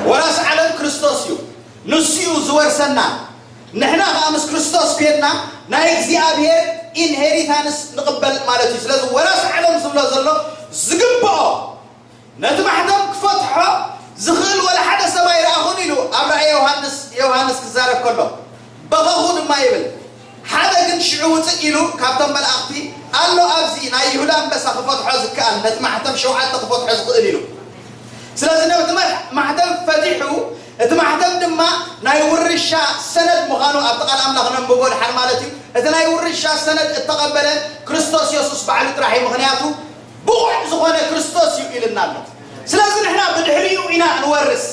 ወራስ ዓለም ክርስቶስ እዩ። ንሱ እዩ ዝወርሰና። ንሕና ኸኣ ምስ ክርስቶስ ኮይንና ናይ እግዚኣብሔር ኢንሄሪታንስ ንቕበል ማለት እዩ። ስለዚ ወራስ ዓለም ዝብሎ ዘሎ ዝግብኦ ነቲ ማሕተም ክፈትሖ ዝኽእል ወላ ሓደ ሰብ ኣይረኣኹን ኢሉ ኣብ ራእየ ዮሃንስ፣ ዮሃንስ ክዛረብ ከሎ፣ በኸኹ ድማ ይብል። ሓደ ግን ሽዑ ውፅእ ኢሉ ካብቶም መላእኽቲ፣ ኣሎ ኣብዚ ናይ ይሁዳ ኣንበሳ ክፈትሖ ዝከኣል፣ ነቲ ማሕተም ሸውዓተ ክፈትሖ ዝኽእል ኢሉ። ስለዚ ነቲ መሕ-፣ ማሕተም ፈቲሑ፣ እቲ ማሕተም ድማ ናይ ውርሻ ሰነድ ምዃኑ ኣብቲ ቃል ኣምላኽ ነንብቦ ድሓር ማለት እዩ። እቲ ናይ ውርሻ ሰነድ እተቐበለ ክርስቶስ የሱስ ባዕሉ ጥራሕ እዩ። ምኽንያቱ ብቑዕ ዝኾነ ክርስቶስ እዩ ኢልና ኣሎ። ስለዚ ንሕና ብድሕሪኡ ኢና ንወርስ፣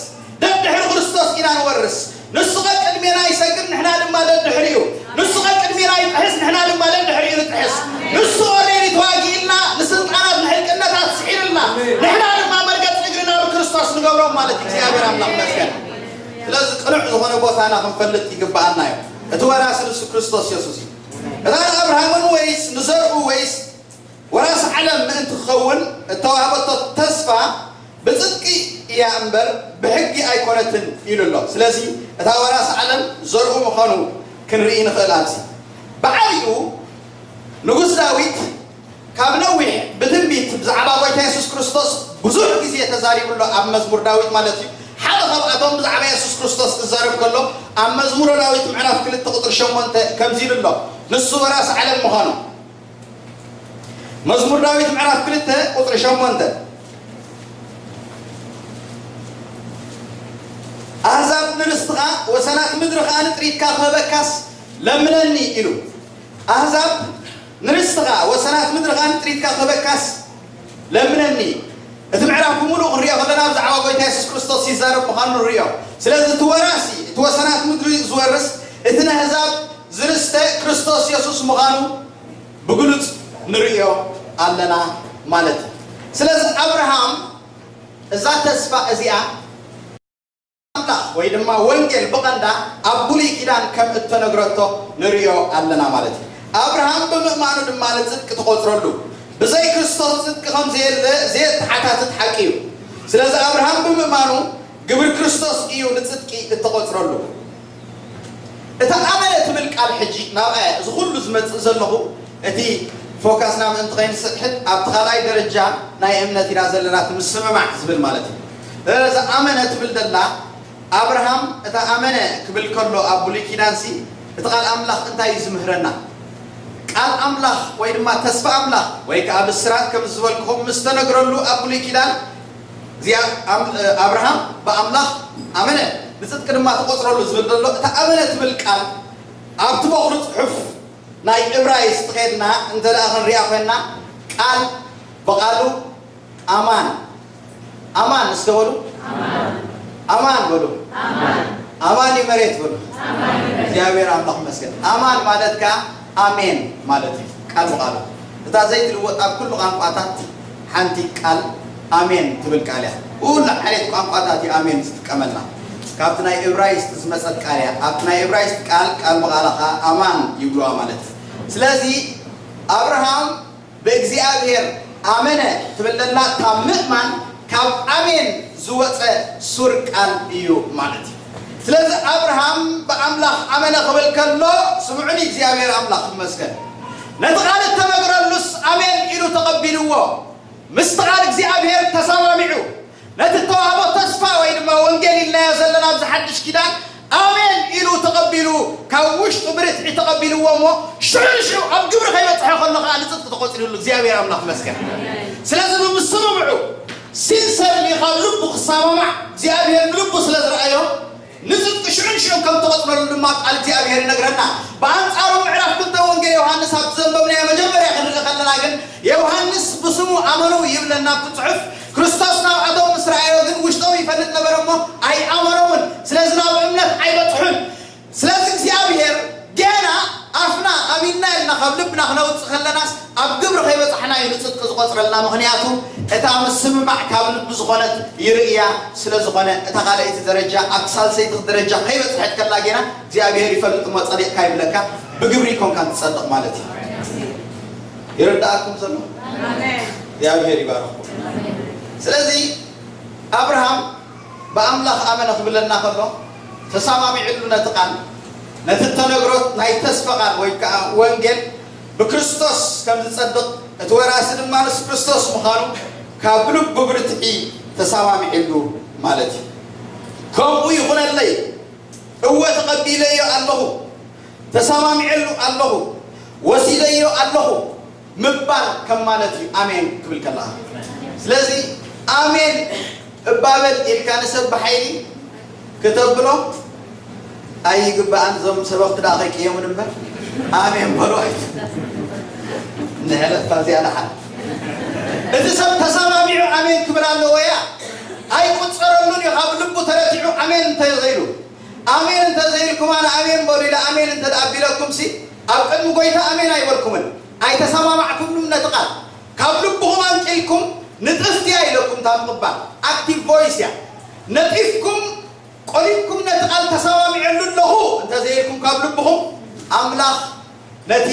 ደድሕሪ ክርስቶስ ኢና ንወርስ። ንሱ ቐ ቅድሜና ይሰግር፣ ንሕና ድማ ደድሕሪኡ። ንሱ ቐ ቅድሜና ይጥሕስ፣ ንሕና ድማ ደድሕሪኡ ንጥሕስ። ንሱ ኦሬዲ ተዋጊእልና፣ ንስልጣናት ንሕልቅነታት ስሒርልና፣ ንሕና ድማ መርገጽ እግርና ብክርስቶስ ንገብሮም ማለት እዩ። እግዚኣብሔር ኣምላኽ ይመስገን። ስለዚ ቅኑዕ ዝኾነ ቦታና ክንፈልጥ ይግብኣና እዩ። እቲ ወራሲ ንሱ ክርስቶስ የሱስ እዩ። እታ ንኣብርሃምን ወይስ ንዘርኡ ወይስ ወራስ ዓለም ምእንቲ ክኸውን እተዋህበቶ ተስፋ ብጽድቂ እያ እምበር ብሕጊ ኣይኮነትን ኢሉ ኣሎ። ስለዚ እታ ወራስ ዓለም ዘርኡ ምዃኑ ክንርኢ ንኽእል። ኣብዚ ብዓቢኡ ንጉስ ዳዊት ካብ ነዊሕ ብትንቢት ብዛዕባ ጐይታ የሱስ ክርስቶስ ብዙሕ ግዜ ተዛሪቡ ኣሎ፣ ኣብ መዝሙር ዳዊት ማለት እዩ። ሓደ ካብኣቶም ብዛዕባ የሱስ ክርስቶስ ክዛረብ ከሎ ኣብ መዝሙረ ዳዊት ምዕራፍ ክልተ ቁጽሪ ሸሞንተ ከምዚ ኢሉ ኣሎ፣ ንሱ ወራስ ዓለም ምዃኑ። መዝሙር ዳዊት ምዕራፍ ክልተ ቁጽሪ ሸሞንተ፣ ኣህዛብ ንርስትኻ ወሰናት ምድሪ ኸኣ ንጥሪትካ ክህበካስ ለምነኒ ኢሉ። ኣህዛብ ንርስትኻ ወሰናት ምድሪ ኸኣ ንጥሪትካ ክህበካስ ለምነኒ። እቲ ምዕራፍ ብምሉእ ክንሪኦ ከለና ብዛዕባ ጐይታ የሱስ ክርስቶስ ይዛረብ ምዃኑ ንሪኦ። ስለዚ እቲ ወራሲ፣ እቲ ወሰናት ምድሪ ዝወርስ፣ እቲ ንኣህዛብ ዝርስተ ክርስቶስ የሱስ ምዃኑ ብግሉጽ ንርእዮ ኣለና ማለት እዩ። ስለዚ ኣብርሃም እዛ ተስፋ እዚኣ ኣምላኽ ወይ ድማ ወንጌል ብቐንዳ ኣብ ብሉይ ኪዳን ከም እተነግረቶ ንርእዮ ኣለና ማለት እዩ። ኣብርሃም ብምእማኑ ድማ ንጽድቂ ተቖጽረሉ። ብዘይ ክርስቶስ ጽድቂ ከም ዘየለ ዘየተሓታትት ሓቂ እዩ። ስለዚ ኣብርሃም ብምእማኑ ግብሪ ክርስቶስ እዩ ንጽድቂ እተቖጽረሉ። እታ ኣመነ ትብል ቃል ሕጂ ናብኣ እያ እዚ ኩሉ ዝመጽእ ዘለኹ። እቲ ፎካስና ምእንቲ ከይንስሕት ኣብቲ ካልኣይ ደረጃ ናይ እምነት ኢና ዘለና፣ እቲ ምስምማዕ ዝብል ማለት እዩ። እዛ ኣመነ ትብል ዘላ ኣብርሃም እታ ኣመነ ክብል ከሎ ኣብ ብሉይ ኪዳንሲ እቲ ቃል ኣምላኽ እንታይ እዩ ዝምህረና? ቃል ኣምላኽ ወይ ድማ ተስፋ ኣምላኽ ወይ ከኣ ብስራት ከም ዝበልኩኹም ምስ ተነግረሉ ኣብ ብሉይ ኪዳን እዚኣ ኣም-፣ ኣብርሃም ብኣምላኽ ኣመነ ንጽድቂ ድማ ተቖጽረሉ ዝብል ዘሎ እታ ኣመነ ትብል ቃል ኣብቲ በኹሪ ጽሑፍ ናይ እብራይስጥ ኸድና እንተ ደኣ ክንሪኣ ኮይንና ቃል ብቓሉ ኣማን፣ ኣማን እስከ በሉ። ኣማን በሉ። ኣማን እዩ መሬት በሉ። እግዚኣብሔር ኣምላኽ ይመስገን። ኣማን ማለት ከኣ ኣሜን ማለት እዩ። ቃል ብቓሉ እታ ዘይትልወጥ ኣብ ኩሉ ቋንቋታት ሓንቲ ቃል ኣሜን ትብል ቃል እያ። ኩሉ ዓይነት ቋንቋታት እዩ ኣሜን ዝጥቀመላ። ካብቲ ናይ እብራይስጥ ዝመጸት ቃል እያ። ኣብቲ ናይ እብራይስጥ ቃል፣ ቃል ብቓላ ከኣ ኣማን ይብልዋ ማለት እዩ። ስለዚ ኣብርሃም ብእግዚኣብሔር ኣመነ ትብል ዘላ ካብ ምእማን ካብ ኣሜን ዝወጸ ሱር ቃል እዩ ማለት እዩ። ስለዚ ኣብርሃም ብኣምላኽ ኣመነ ክብል ከሎ፣ ስምዑኒ እግዚኣብሔር ኣምላኽ ይመስገን። ነቲ ቃል እተነግረሉስ ኣሜን ኢሉ ተቐቢልዎ። ምስቲ ቃል እግዚኣብሔር ተሰማሚዑ። ነቲ እተዋህቦ ተስፋ ወይ ድማ ወንጌል ኢልናዮ ዘለና ኣብዚ ሓድሽ ኪዳን ኣሜን ኢሉ ተቐቢሉ፣ ካብ ውሽጡ ብርትዒ ተቐቢልዎ እሞ ሽዑ ንሽዑ ኣብ ግብሪ ከይበጽሐ ከሎ ከኣ ንጽድቂ ተቖጺሩሉ። እግዚኣብሔር ኣምላኽ ይመስገን። ስለዚ ብምስምምዑ ሲንሰርሊ ካብ ልቡ ክሰማማዕ እግዚኣብሔር ንልቡ ስለ ዝረኣዮ ንጽድቂ ሽዑ ንሽዑ ከም ተቖጽረሉ ድማ ቃል እግዚኣብሔር ይነግረና። ብኣንጻሩ ምዕራፍ ክልተ ወንጌል ዮሃንስ ኣብቲ ዘንበብናዮ መጀመርያ ክንርኢ ከለና ግን ዮሃንስ ብስሙ ኣመኑ ይብለና ኣብቲ ጽሑፍ። ክርስቶስ ናብኣቶም ምስ ረኣዮ ግን ውሽጦም ይፈልጥ ነበረ እሞ ኣይኣመኖምን። ስለዚ ናብ እምነት ኣይበጽሑን። ስለዚ እግዚኣብሔር ገና ኣፍና ኣሚንና ኢልና ካብ ልብና ክነውፅእ ከለናስ ኣብ ግብሪ ከይበፃሕና እዩ ንፅድቂ ዝቆፅረልና። ምኽንያቱ እታ ምስምማዕ ካብ ልቢ ዝኾነት ይርእያ ስለ ዝኾነ፣ እታ ካልኣይቲ ደረጃ ኣብቲ ሳልሰይቲ ደረጃ ከይበፅሐት ከላ ጌና እግዚኣብሔር ይፈልጥ እሞ ጸዲቕካ ይብለካ፣ ብግብሪ ይኮንካ ትጸድቕ ማለት እዩ። ይርዳእኩም ዘሎ እግዚኣብሔር ይባርኽኩም። ስለዚ ኣብርሃም ብኣምላኽ ኣመነ ክብለና ከሎ ተሰማሚዕሉ ነቲ ቃል፣ ነቲ እተነግሮ ናይ ተስፋ ቃል ወይ ከዓ ወንጌል ብክርስቶስ ከም ዝጸድቕ፣ እቲ ወራሲ ድማ ንሱ ክርስቶስ ምዃኑ ካብ ልቡ ብርትዒ ተሰማሚዕሉ ማለት እዩ። ከምኡ ይኹነለይ፣ እወ ተቐቢለዮ ኣለኹ፣ ተሰማሚዐሉ ኣለኹ፣ ወሲደዮ ኣለኹ ምባል ከም ማለት እዩ። ኣሜን ክብል ከለኻ። ስለዚ ኣሜን እባበል ኢልካ ንሰብ ብሓይሊ ክተብሎ ኣይግባእን። እዞም ሰበኽቲ ደኣ ከይቅየሙን እምበር ኣሜን በሉ ኣይት ንሕለፋ እዚኣ ደሓን። እቲ ሰብ ተሰማሚዑ ኣሜን ክብል ኣለዎ እያ። ኣይቁጸረሉን እዩ ካብ ልቡ ተረቲዑ ኣሜን እንተዘይሉ። ኣሜን እንተዘይልኩም ኣነ ኣሜን በሉ ኢለ ኣሜን እንተ ደኣ ኣቢለኩም ሲ ኣብ ቅድሚ ጎይታ ኣሜን ኣይበልኩምን። ኣይተሰማማዕኩምሉም ነቲ ቃል። ካብ ልብኹም ኣንቂልኩም ንጥፍቲ እያ ኢለኩም እታ ምቕባል ኣክቲቭ ቮይስ እያ። ነጢፍኩም ቆሊፍኩም ነቲ ቃል ተሰማሚዐሉ ኣለኹ እንተዘይልኩም ካብ ልብኹም ኣምላኽ ነቲ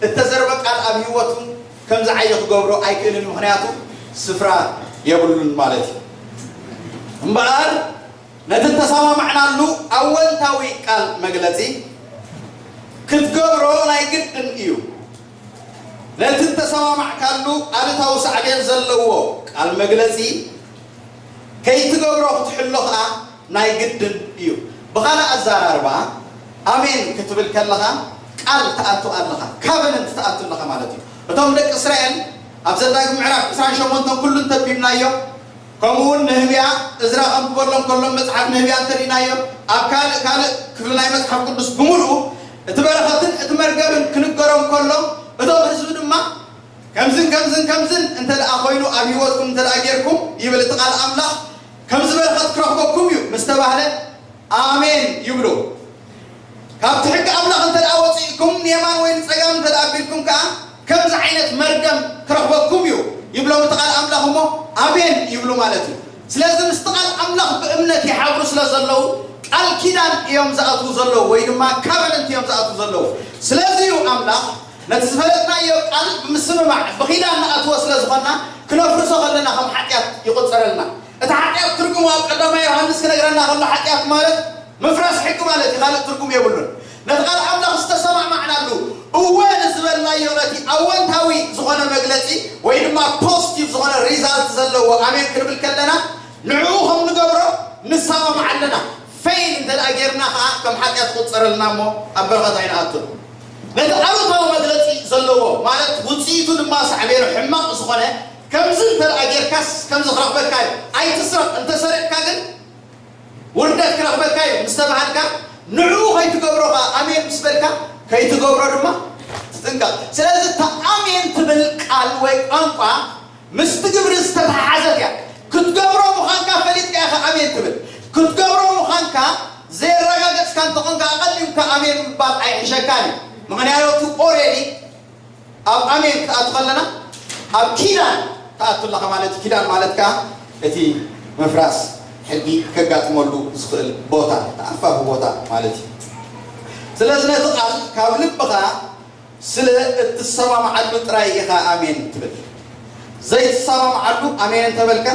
እተዘርበ ቃል ኣብ ህይወቱ ከም ዝዓየ ክገብሮ ኣይክእልን። ምኽንያቱ ስፍራ የብሉን ማለት እዩ። እምበኣር ነቲ እተሰማማዕናሉ ኣወንታዊ ቃል መግለጺ ክትገብሮ ናይ ግድን እዩ። ነቲ እተሰማማዕካሉ ኣሉታዊ ሳዕቤን ዘለዎ ቃል መግለጺ ከይትገብሮ ክትሕሎ ኸኣ ናይ ግድን እዩ። ብኻልእ ኣዘራርባ ኣሜን ክትብል ከለኻ ቃል ትኣቱ ኣለኻ፣ ካቨነንት ትኣቱ ኣለኻ ማለት እዩ። እቶም ደቂ እስራኤል ኣብ ዘዳግም ምዕራፍ ዕስራን ሸሞንተን ኩሉ እንተንቢብናዮ፣ ከምኡ እውን ነህምያ እዝራ ከንብበሎም ከሎ መጽሓፍ ነህምያ እንተርኢናዮ፣ ኣብ ካልእ ካልእ ክፍሊ ናይ መጽሓፍ ቅዱስ ብምሉኡ እቲ በረኸትን እቲ መርገምን ክንገሮም ከሎ እቶም ህዝቢ ድማ ከምዝን ከምዝን ከምዝን እንተ ደኣ ኮይኑ ኣብ ህይወትኩም እንተ ደኣ ጌርኩም ይብል እቲ ቃል ኣምላኽ ከምዚ በረኸት ክረኽበኩም እዩ ምስ ተባህለ ኣሜን ይብሉ። ካብቲ ሕጊ ኣምላኽ እንተ ደኣ ወጺእኩም ንየማን ወይ ንጸጋም እንተ ደኣ ኣቢልኩም ከኣ ከምዚ ዓይነት መርገም ክረኽበኩም እዩ ይብሎም እቲ ቃል ኣምላኽ እሞ ኣሜን ይብሉ ማለት እዩ። ስለዚ ምስቲ ቃል ኣምላኽ ብእምነት ይሓብሩ ስለ ዘለዉ ቃል ኪዳን እዮም ዝኣትዉ ዘለዉ ወይ ድማ ካቨነንት እዮም ዝኣትዉ ዘለዉ። ስለዚ እዩ ኣምላኽ ነቲ ዝፈለጥናዮ ቃል ብምስምማዕ ብኺዳን ንኣትዎ ስለ ዝኾንና ክነፍርሶ ከለና ከም ሓጢኣት ይቑጸረልና። እቲ ሓጢኣት ትርጉሙ ኣብ ቀዳማይ ዮሃንስ ክነግረና ከሎ ሓጢኣት ማለት ምፍራስ ሕጊ ማለት እዩ፣ ካልእ ትርጉም የብሉን። ነቲ ቃል ኣምላኽ ዝተሰማማዕናሉ እወ ንዝበልናዮ ነቲ ኣወንታዊ ዝኾነ መግለጺ ወይ ድማ ፖዚቲቭ ዝኾነ ሪዛልት ዘለዎ ኣሜን ክንብል ከለና ንዕኡ ከም ንገብሮ ንሰማማዕ ኣለና። ፌይል እንተ ደኣ ጌርና ኸዓ ከም ሓጢኣት ክቑጸረልና እሞ ኣብ በረኸት ኣይንኣቱን። ነቲ ኣሉታዊ መግለጺ ዘለዎ ማለት ውጽኢቱ ድማ ሳዕቤኑ ሕማቕ ዝኾነ ከምዚ እንተ ደኣ ጌርካስ ከምዚ ክረኽበካ እዩ። ኣይትስረቕ፣ እንተ ሰሪቕካ ግን ውርደት ክረኽበካ እዩ ምስ ተባሃልካ ንዕኡ ከይትገብሮ ኸዓ ኣሜን ምስ በልካ ከይትገብሮ ድማ ትጥንቀቕ። ስለዚ እታ ኣሜን ትብል ቃል ወይ ቋንቋ ምስቲ ግብሪ ዝተተሓሓዘት እያ። ክትገብሮ ምዃንካ ፈሊጥካ ኢኻ ኣሜን ትብል። ክትገብሮ ምዃንካ ዘየረጋገጽካ እንተኾንካ ኣቐዲምካ ኣሜን ምባል ኣይሕሸካን እዩ። ምኽንያቱ ኦሬዲ ኣብ ኣሜን ክትኣቱ ከለና ኣብ ኪዳን ትኣቱ ኣለኻ ማለት እዩ። ኪዳን ማለት ከኣ እቲ ምፍራስ ሕጊ ከጋጥመሉ ዝኽእል ቦታ፣ ተኣፋፊ ቦታ ማለት እዩ። ስለዚ ነቲ ቃል ካብ ልብኻ ስለ እትሰማምዓሉ ጥራይ ኢኻ ኣሜን ትብል። ዘይትሰማምዓሉ ኣሜን እንተበልካ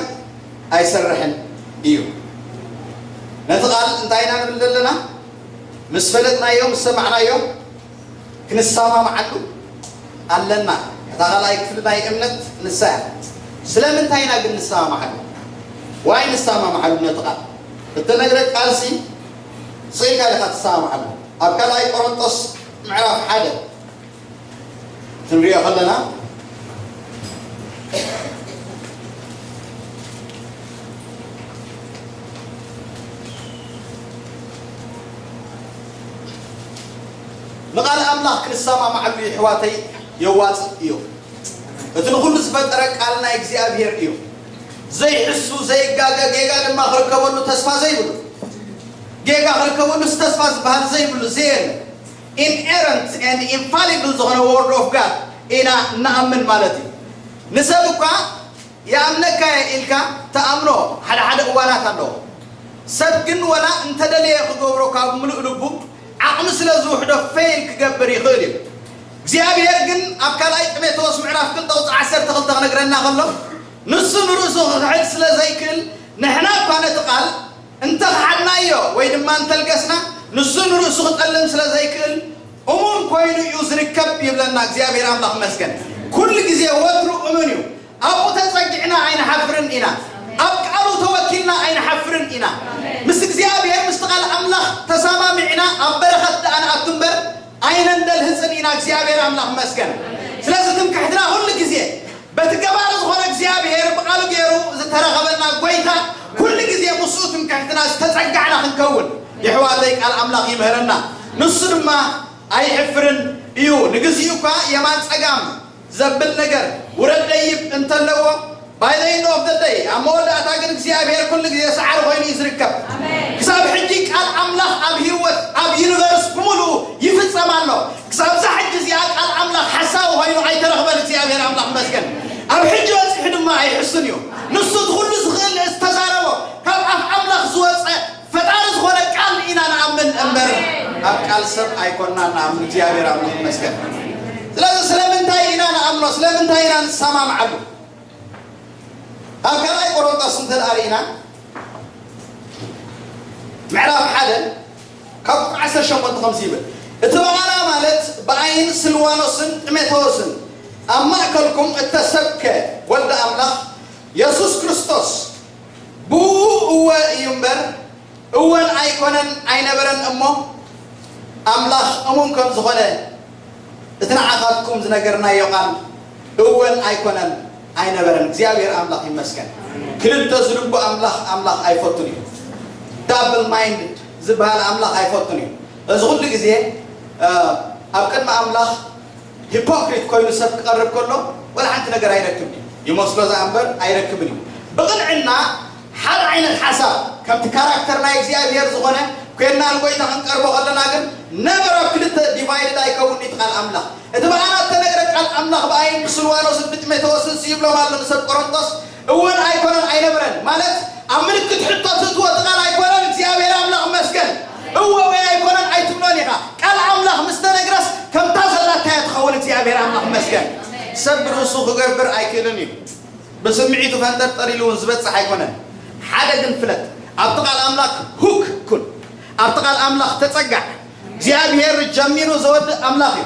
ኣይሰርሕን እዩ። ነቲ ቃል እንታይ ኢና ንብል ዘለና? ምስ ፈለጥናዮ፣ ምስ ሰማዕናዮ ክንሰማምዓሉ ኣለና። እታ ካልኣይ ክፍሊ ናይ እምነት ንሳ እያ። ስለምንታይ ኢና ግን ንሰማምዓሉ? ዋይ ንሰማምዓሉ ነቲ ቃል? እተነግረ ቃልሲ ስቕ ኢልካ ኢኻ ትሰማምዓሉ። ኣብ ካልኣይ ቆሮንጦስ ምዕራፍ ሓደ ክንሪኦ ከለና ንቓል ኣምላኽ ክንሰማማዓሉ ይሕዋተይ የዋጽእ እዩ። እቲ ንኹሉ ዝፈጠረ ቃል ናይ እግዚኣብሔር እዩ። ዘይሕሱ ዘይጋገ ጌጋ ድማ ክርከበሉ ተስፋ ዘይብሉ ጌጋ ክርከበሉስ ተስፋ ዝበሃል ዘይብሉ ዘየለ Inerrant and infallible ዝኾነ word of God ኢና ንኣምን ማለት እዩ። ንሰብ እኳ ይኣምነካ እየ ኢልካ ትኣምኖ ሓደ ሓደ እዋናት ኣለዎ። ሰብ ግን ወላ እንተደለየ ክገብሮ ካብ ምሉእ ልቡ ዓቕሚ ስለ ዝውሕዶ ፌል ክገብር ይኽእል እዩ። እግዚኣብሔር ግን ኣብ ካልኣይ ጢሞቴዎስ ምዕራፍ ክልተ ቁፅሪ ዓሰርተ ክልተ ክነግረና ከሎ ንሱ ንርእሱ ክኽሕድ ስለ ዘይክእል ንሕና እኳ ነቲ ቃል እንተ ኸሓድናዮ ወይ ድማ እንተልገስና ንሱ ንርእሱ ክጠልም ስለ ዘይክእል እሙን ኮይኑ እዩ ዝርከብ ይብለና እግዚኣብሔር ኣምላኽ ይመስገን። ኩሉ ግዜ ወትሩ እሙን እዩ። ኣብኡ ተጸጊዕና ኣይንሓፍርን ኢና። ኣብ ቃሉ ተወኪልና ኣይንሓፍርን ኢና። ምስ እግዚኣብሔር ምስቲ ቃል ኣምላኽ ተሰማሚዕና ኣብ በረኸት ደኣ ንኣቱ እምበር ኣይነንደልህጽን ኢና። እግዚኣብሔር ኣምላኽ ይመስገን። ስለዚ ትምክሕትና ኩሉ ግዜ በቲ ገባሪ ዝኾነ እግዚኣብሔር ብቓሉ ገይሩ ዝተረኸበና ጎይታ ኩሉ ግዜ ምስኡ ትምክሕትና ዝተጸጋዕና ክንከውን የሕዋተይ ቃል ኣምላኽ ይምህረና። ንሱ ድማ ኣይሕፍርን እዩ። ንግዚኡ እኳ የማን ጸጋም ዘብል ነገር ውረድ ደይብ እንተለዎ by the end of the day ኣብ መወዳእታ ግን እግዚኣብሔር ኩሉ ግዜ ሰዓሪ ኮይኑ እዩ ዝርከብ። ክሳብ ሕጂ ቃል ኣምላኽ ኣብ ህይወት ኣብ ዩኒቨርስ ብምሉኡ ይፍጸም ኣሎ። ክሳብ እዛ ሕጂ እዚኣ ቃል ኣምላኽ ሓሳዊ ኮይኑ ኣይተረኽበን። እግዚኣብሔር ኣምላኽ ይመስገን። ኣብ ሕጂ በጺሑ ድማ ኣይሕሱን እዩ። ንሱ እቲ ኩሉ ዝኽእል ዝተዛረቦ ካብ ኣፍ ኣምላኽ ዝወጸ ፈጣሪ ዝኾነ ቃል ኢና ንኣምን እምበር ኣብ ቃል ሰብ ኣይኮንና ንኣምን። እግዚኣብሔር ኣምላኽ ይመስገን። ስለዚ ስለምንታይ ኢና ንኣምኖ? ስለምንታይ ኢና ንሰማምዓሉ? ኣብ ካልኣይ ቆሮንጦስ እንተ ደኣ ርኢና ምዕራፍ ሓደ ካብ ቁጥሪ ዓሰርተ ሸሞንተ ከምዚ ይብል፣ እቲ በዓና ማለት ብኣይን ስልዋኖስን ጢሞቴዎስን ኣብ ማእከልኩም እተሰብከ ወልደ ኣምላኽ የሱስ ክርስቶስ ብኡ እወ እዩ እምበር እወን ኣይኮነን ኣይነበረን እሞ ኣምላኽ እሙን ከም ዝኾነ እቲ ንዓኻትኩም ዝነገርናዮ ቃል እወን ኣይኮነን ኣይነበረን። እግዚኣብሔር ኣምላኽ ይመስገን። ክልተ ዝልቡ ኣምላኽ ኣምላኽ ኣይፈቱን እዩ። ዳብል ማይንድድ ዝበሃል ኣምላኽ ኣይፈቱን እዩ። እዚ ኩሉ ግዜ ኣብ ቅድሚ ኣምላኽ ሂፖክሪት ኮይኑ ሰብ ክቐርብ ከሎ ወላ ሓንቲ ነገር ኣይረክብን እዩ። ይመስሎ ዝኣ እምበር ኣይረክብን እዩ። ብቕንዕና ሓደ ዓይነት ሓሳብ ከምቲ ካራክተር ናይ እግዚኣብሔር ዝኾነ ኮይንና ንጎይታ ክንቀርቦ ከለና ግን ነበር ኣብ ክልተ ዲቫይድድ ኣይከውን እዩ ቃል ኣምላኽ። እቲ ብኣና እተነግረ ቃል ኣምላኽ ብኣይን ብስልዋኖስን ብጢሞቴዎስን ይብሎም ኣሎ ንሰብ ቆሮንቶስ እወን ኣይኮነን ኣይነብረን ማለት ኣብ ምልክት ሕቶ ትእትዎ እቲ ቃል ኣይኮነን። እግዚኣብሔር ኣምላኽ መስገን። እወ ወይ ኣይኮነን ኣይትብሎን ኢኻ። ቃል ኣምላኽ ምስ ተነግረስ ከምታ ዘላታያ ትኸውን። እግዚኣብሔር ኣምላኽ መስገን። ሰብ ብርእሱ ክገብር ኣይክእልን እዩ። ብስምዒቱ ፈንጠርጠር ኢሉ እውን ዝበጽሕ ኣይኮነን። ሓደ ግን ፍለጥ፣ ኣብቲ ቃል ኣምላኽ ሁክ ኩን፣ ኣብቲ ቃል ኣምላኽ ተጸጋዕ። እግዚኣብሔር ጀሚሩ ዘወድእ ኣምላኽ እዩ።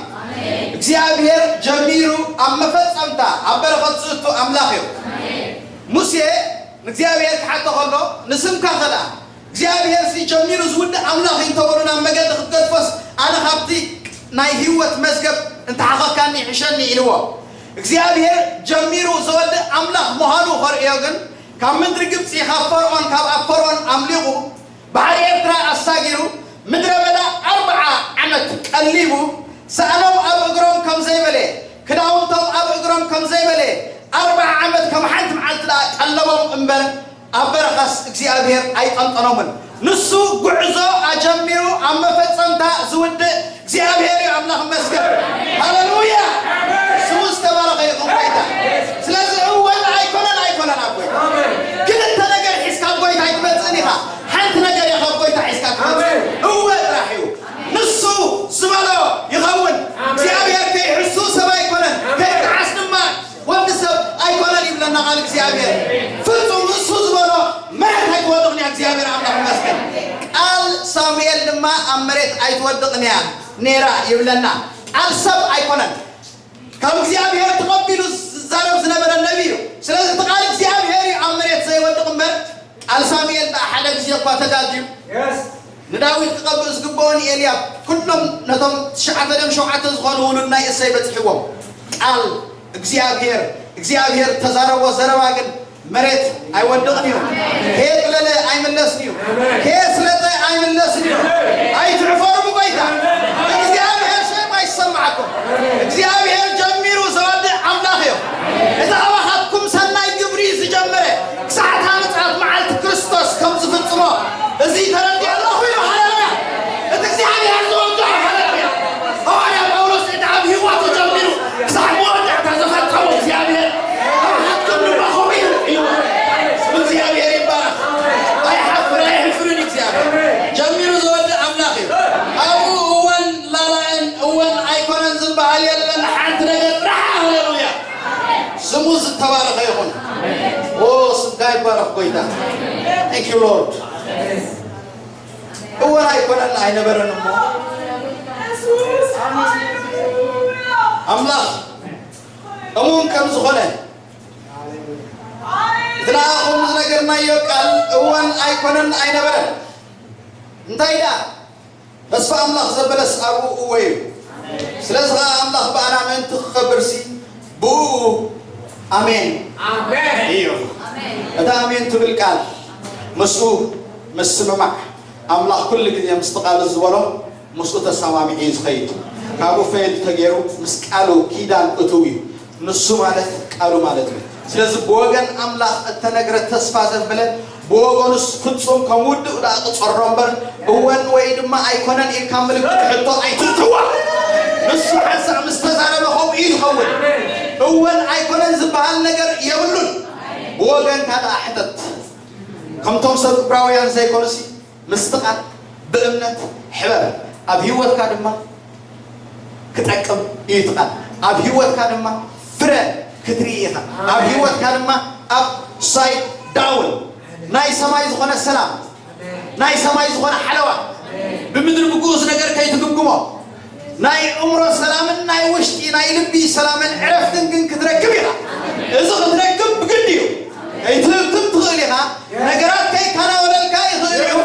እግዚኣብሔር ጀሚሩ ኣብ መፈጸምታ ኣብ በረኸት ዝእቱ ኣምላኽ እዩ። ሙሴ ንእግዚኣብሔር ክሓቶ ከሎ ንስምካ ኸልኣ እግዚኣብሔር ሲ ጀሚሩ ዝውድእ ኣምላኽ እዩ እንተበሉ ናብ መገዲ ክትገድፎስ ኣነ ካብቲ ናይ ህይወት መዝገብ እንተሓኸካኒ ይሕሸኒ ኢልዎ። እግዚኣብሔር ጀሚሩ ዘወድእ ኣምላኽ ምዃኑ ከርእዮ ግን ካብ ምድሪ ግብፂ ካብ ፈርዖን ካብ ኣብ ፈርዖን ኣምሊቑ ባሕሪ ኤርትራ ኣሳጊሩ ምድረ በዳ ኣርብዓ ዓመት ቀሊቡ ሳእኖም ኣብ እግሮም ከም ዘይበለ ክዳውንቶም ኣብ እግሮም ከም ዘይበለ ኣርብዓ ዓመት ከም ሓንቲ መዓልቲ ደኣ ቀለቦም እምበር ኣብ በረኻስ እግዚኣብሔር ኣይጠንጠኖምን። ንሱ ጉዕዞ ኣጀሚሩ ኣብ መፈጸምታ ዝውድእ እግዚኣብሔር እዩ። ኣምላኽ ይመስገን። ሃሌሉያ! ስሙ ዝተባረኸ ይኹን ጎይታ። ስለዚ እወን ኣይኮነን ኣይኮነን ኣብ ጎይታ ክልተ ነገር ሒዝካ ኣብ ጎይታ ኣይትመጽእን ኢኻ። ሓንቲ ነገር ኢኻ ኣብ ጎይታ ሒዝካ ትመጽእ። እወ ጥራሕ እዩ። ንሱ ዝበሎ ይኸውን። እግዚኣብሔር ከይሕሱ ሰብ ኣይኮነን፣ ከይጠዓስ ድማ ወዲ ሰብ ኣይኮነን ይብለና ቃል እግዚኣብሔር። ፍጹም ንሱ ዝበሎ መሬት ኣይትወድቕን እያ። እግዚኣብሔር ኣምላኽ ይመስገን። ቃል ሳሙኤል ድማ ኣብ መሬት ኣይትወድቕን እያ ነይራ ይብለና። ቃል ሰብ ኣይኮነን። ካብ እግዚኣብሔር ተቐቢሉ ዝዛረብ ዝነበረ ነቢ እዩ። ስለዚ እቲ ቃል እግዚኣብሔር እዩ ኣብ መሬት ዘይወድቕ እምበር ቃል ሳሙኤል ደኣ ሓደ ግዜ እኳ ተጋግዩ ንዳዊት ክቐብእ ዝግብኦ ንኤልያብ ኩሎም ነቶም ትሽዓተ ድዮም ሸውዓተ ዝኾኑ ውሉድ ናይ እሰይ በጺሕዎም። ቃል እግዚኣብሔር እግዚኣብሔር ተዛረቦ ዘረባ ግን መሬት ኣይወድቕን እዩ። ከየጥለለ ኣይምለስን እዩ። ከየስለጠ ኣይምለስን እዩ። ኣይትሕፈሩ ብጎይታ እግዚኣብሔር ሸም ኣይሰማዓኩም። እግዚኣብሔር ጀሚሩ ዘወድእ ኣምላኽ እዩ። እቲ ኣባኻትኩም ሰናይ ግብሪ ዝጀመረ ክሳዕ እታ ምጽኣት መዓልቲ ክርስቶስ ከም ዝፍጽሞ እዚ ተረዲኦ ኣለኹ ኢሉ። ሃሌሉያ! እቲ እግዚኣብሔር ዝወድኦ ሃሌሉያ! you, Lord. እወን ኣይኮነን ኣይነበረን እሞ ኣምላኽ እሙን ከም ዝኾነ እቲ ንኣኹም ዝነገርናዮ ቃል እወን ኣይኮነን ኣይነበረን። እንታይ ደኣ ተስፋ ኣምላኽ ዘበለስ ኣብኡ እወ እዩ። ስለዚ ኸዓ ኣምላኽ ብኣና ምእንቲ ክኸብርሲ ብኡ ኣሜን እዩ። እታ ኣሜን ትብል ቃል ምስኡ ምስምማዕ ኣምላኽ ኩሉ ግዜ ምስቲ ቃሉ ዝበሎ ምስኡ ተሰማሚዑ እዩ ዝኸይድ። ካብኡ ፈይል ተገይሩ ምስ ቃሉ ኪዳን እትው እዩ። ንሱ ማለት ቃሉ ማለት እዩ። ስለዚ ብወገን ኣምላኽ እተነግረ ተስፋ ዘበለ ብወገኑስ ፍጹም ከም ውዱእ ደኣ ቅጸሮ እምበር እወን ወይ ድማ ኣይኮነን ኢልካ ምልክት ሕቶ ኣይትእትዋ። ንሱ ሓንሳእ ምስ ተዛረበ ከምኡ እዩ ዝኸውን። እወን ኣይኮነን ዝበሃል ነገር የብሉን። ብወገንካ ደኣ ሕተት። ከምቶም ሰብ ዕብራውያን ዘይኮኑሲ ምስቲ ቃል ብእምነት ሕበር፣ ኣብ ህይወትካ ድማ ክጠቅም እዩ እቲ ቃል። ኣብ ህይወትካ ድማ ፍረ ክትርኢ ኢኻ። ኣብ ህይወትካ ድማ ኣፕሳይድ ዳውን ናይ ሰማይ ዝኾነ ሰላም፣ ናይ ሰማይ ዝኾነ ሓለዋ ብምድሪ ብግኡዝ ነገር ከይትግምግሞ ናይ እምሮ ሰላምን ናይ ውሽጢ ናይ ልቢ ሰላምን ዕረፍትን ግን ክትረክብ ኢኻ። እዚ ክትረክብ ብግዲ እዩ። ከይትህብትም ትኽእል ኢኻ። ነገራት ከይከናወነልካ ይኽእል እዩ።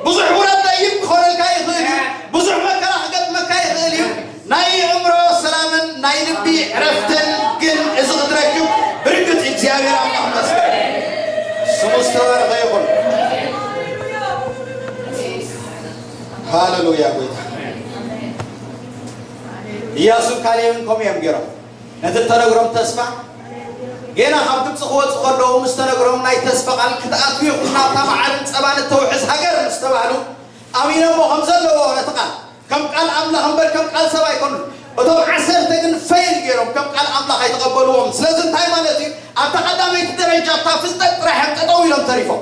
ብዙሕ ውረድ ደይብ ክኾነልካ ይኽእል እዩ። ብዙሕ መከራ ክገጥመካ ይኽእል እዩ። ናይ ኣእምሮ ሰላምን ናይ ልቢ ዕረፍትን ግን እዚ ክትረክብ ብርግጽ እግዚኣብሔር ኣምላኽ መስገን ስሙ ዝተባረኸ ይኹን። ሃሌሉያ ጎይታ። ኢያሱን ካሌብን ከምኡ እዮም ገይሮም። ነቲ እተነግሮም ተስፋ ጌና ካብ ግብፂ ክወፁ ከለዉ ምስ ተነግሮም ናይ ተስፋ ቃል ክትኣትዉ ኢኹም ናብታ መዓርን ፀባን እተውሕዝ ሃገር ምስ ተባህሉ ኣሚኖሞ ከም ዘለዎ ነቲ ቃል ከም ቃል ኣምላኽ እምበር ከም ቃል ሰብ ኣይኮኑን። እቶም ዓሰርተ ግን ፈይል ገይሮም ከም ቃል ኣምላኽ ኣይተቐበልዎም። ስለዚ እንታይ ማለት እዩ? ኣብታ ቀዳመይቲ ደረጃ ኣብታ ፍልጠት ጥራሕ እዮም ጠጠው ኢሎም ተሪፎም።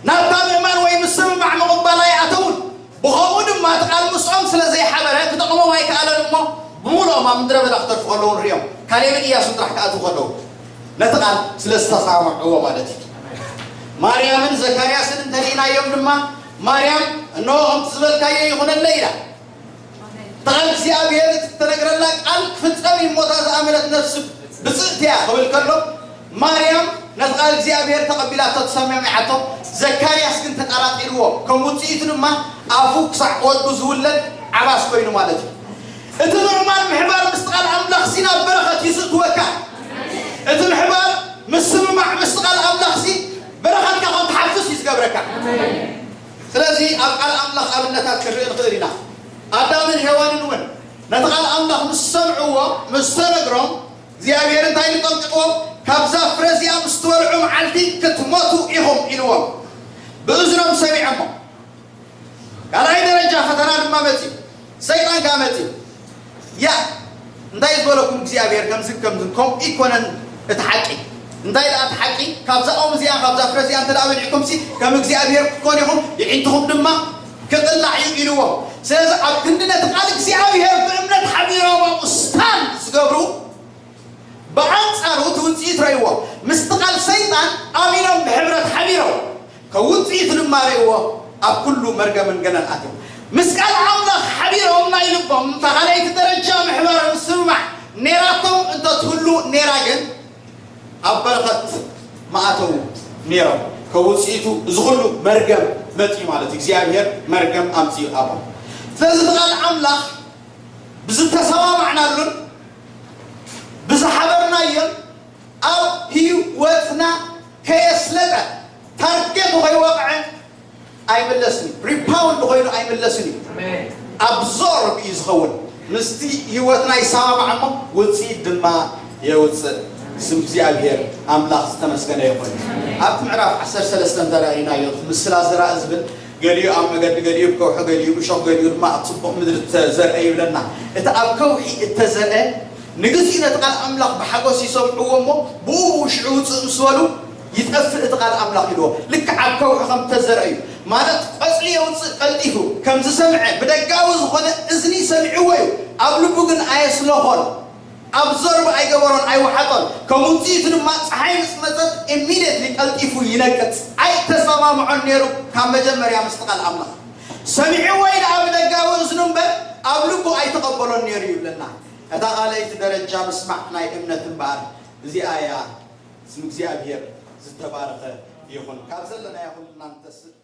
ናብታ ምእማን ወይ ምስምማዕ ምቕባል ኣይኣተውን። ብኸምኡ ድማ እቲ ቃል ምስኦም ስለ ዘይሓበረ ክጠቕሞም ኣይከኣለን እሞ ብምሉኦም ኣብ ምድረ በዳ ክተርፉ ከለዉ ንሪኦም። ካሌብን ኢያሱን ጥራሕ ክኣትዉ ከለዉ ነቲ ቃል ስለ ዝተሰማምዕዎ ማለት እዩ። ማርያምን ዘካርያስን እንተሪእናዮም ድማ ማርያም እንሆ ከምቲ ዝበልካዮ ይኹነለይ ኢላ። እቲ ቃል እግዚኣብሔር እቲ እተነግረላ ቃል ክፍጸም እዩ እሞ እታ ዝኣመነት ነፍሲ ብፅእቲ እያ ክብል ከሎ ማርያም ነቲ ቃል እግዚኣብሔር ተቐቢላቶ ተሰማሚዓቶ። ዘካርያስ ግን ተጠራጢርዎ ከም ውፅኢቱ ድማ ኣፉ ክሳዕ ወዱ ዝውለድ ዓባስ ኮይኑ ማለት እዩ። እቲ ምእማን ምሕባር ምስቲ ቃል ኣምላኽ ሲ ናብ በረኸት እዩ ዝእትወካ። እቲ ምሕባር ምስምማዕ ምስቲ ቃል ኣምላኽ ሲ በረኸትካ ከም ትሓፍስ እዩ ዝገብረካ። ስለዚ ኣብ ቃል ኣምላኽ ኣብነታት ክንርኢ ንኽእል ኢና። ኣዳምን ሄዋንን እውን ነቲ ቃል ኣምላኽ ምስ ሰምዕዎ ምስ ተነግሮም እግዚኣብሔር እንታይ ኢሉ ጠንቂቕዎም? ካብዛ ፍረ እዚኣ ምስ ትበልዑ መዓልቲ ክትሞቱ ኢኹም ኢልዎም። ብእዝኖም ሰሚዖሞ። ካልኣይ ደረጃ ፈተና ድማ መፂኡ። ሰይጣን ከዓ መፂኡ። ያ እንታይ ዝበለኩም እግዚኣብሔር ከምዚ ከምዚ ከምኡ ይኮነን እቲ ሓቂ እንታይ ደኣ እቲ ሓቂ ካብዛ ኦም እዚኣ ካብዛ ፍረ እዚኣ እንተ ደኣ በሊዕኩም ሲ ከም እግዚኣብሔር ክትኮኑ ኢኹም ይዒንትኹም ድማ ክቕላዕ እዩ ኢልዎም። ስለዚ ኣብ ክንዲ ነቲ ቃል እግዚኣብሔር ብእምነት ሓቢሮም ኣብኡ ስታንድ ዝገብሩ ብኣንጻሩ እቲ ውጽኢት ረእይዎ። ምስቲ ቃል ሰይጣን ኣሚኖም ብሕብረት ሓቢሮም ከም ውጽኢት ድማ ረእይዎ ኣብ ኩሉ መርገምን ገለን ኣትዮም። ምስ ቃል ኣምላኽ ሓቢሮም ናይ ልቦም እታ ካልኣይቲ ደረጃ ምሕባር ምስምማዕ ኔራቶም እንተትህሉ ኔራ ግን ኣብ በረኸት ምኣተው ኔሮም። ከም ውጽኢቱ እዚ ኩሉ መርገም መጺኡ ማለት እዩ። እግዚኣብሔር መርገም ኣምጺኡ ኣቦም። ስለዚ እቲ ቃል ኣምላኽ ብዝተሰማማዕናሉን ብዝሓበርናዮን ኣብ ህይወትና ከየስለጠ ታርጌቱ ከይወቕዐ ኣይምለስን እዩ። ሪፓውንድ ኮይኑ ኣይምለስን እዩ። ኣብዞርብ እዩ ዝኸውን። ምስቲ ህይወትና ይሰማማዕ እሞ ውፅኢት ድማ የውፅእ። ስም እግዚኣብሔር ኣምላኽ ዝተመስገነ ይኹን። ኣብቲ ምዕራፍ ዓሰርተ ሰለስተ እንተረኣይናዮ እቲ ምስላ ዘራእ ዝብል ገሊኡ ኣብ መገዲ፣ ገሊኡ ኣብ ከውሒ፣ ገሊኡ እሾኽ፣ ገሊኡ ድማ ኣብ ጽቡቕ ምድሪ እተዘርአ ይብለና። እቲ ኣብ ከውሒ እተዘርአ ንግዚኡ ነቲ ቃል ኣምላኽ ብሓጎስ ይሰምዕዎ እሞ ብኡ ብኡ ሽዑ ውጽእ ምስ በሉ ይጠፍእ እቲ ቃል ኣምላኽ ኢልዎ። ልክዕ ኣብ ከውሒ ከም እተዘርአ እዩ። ማለት ቆጽሊ የውጽእ ቀልጢፉ ከም ዝሰምዐ ብደጋዊ ዝኾነ እዝኒ ሰሚዕዎ እዩ፣ ኣብ ልቡ ግን ኣየስለኾን። ኣብዞርብ ኣይገበሮን ኣይወሓጦን። ከም ውፅኢቱ ድማ ፀሓይ ምስ መፀት ኢሚድየትሊ ቀልጢፉ ይነቅፅ። ኣይተሰማምዖን ነይሩ ካብ መጀመርያ ምስቲ ቃል ኣምላኽ። ሰሚዕዎ ኢሉ ኣብ ደጋዊ እዝኑ እምበር ኣብ ልቡ ኣይተቐበሎን ነይሩ ይብለና። እታ ካልኣይቲ ደረጃ ምስማዕ ናይ እምነት እምበኣር እዚኣ እያ ስም እግዚኣብሔር ዝተባረኸ ይኹን። ካብ ዘለናዮ ኩልና ንተስእ።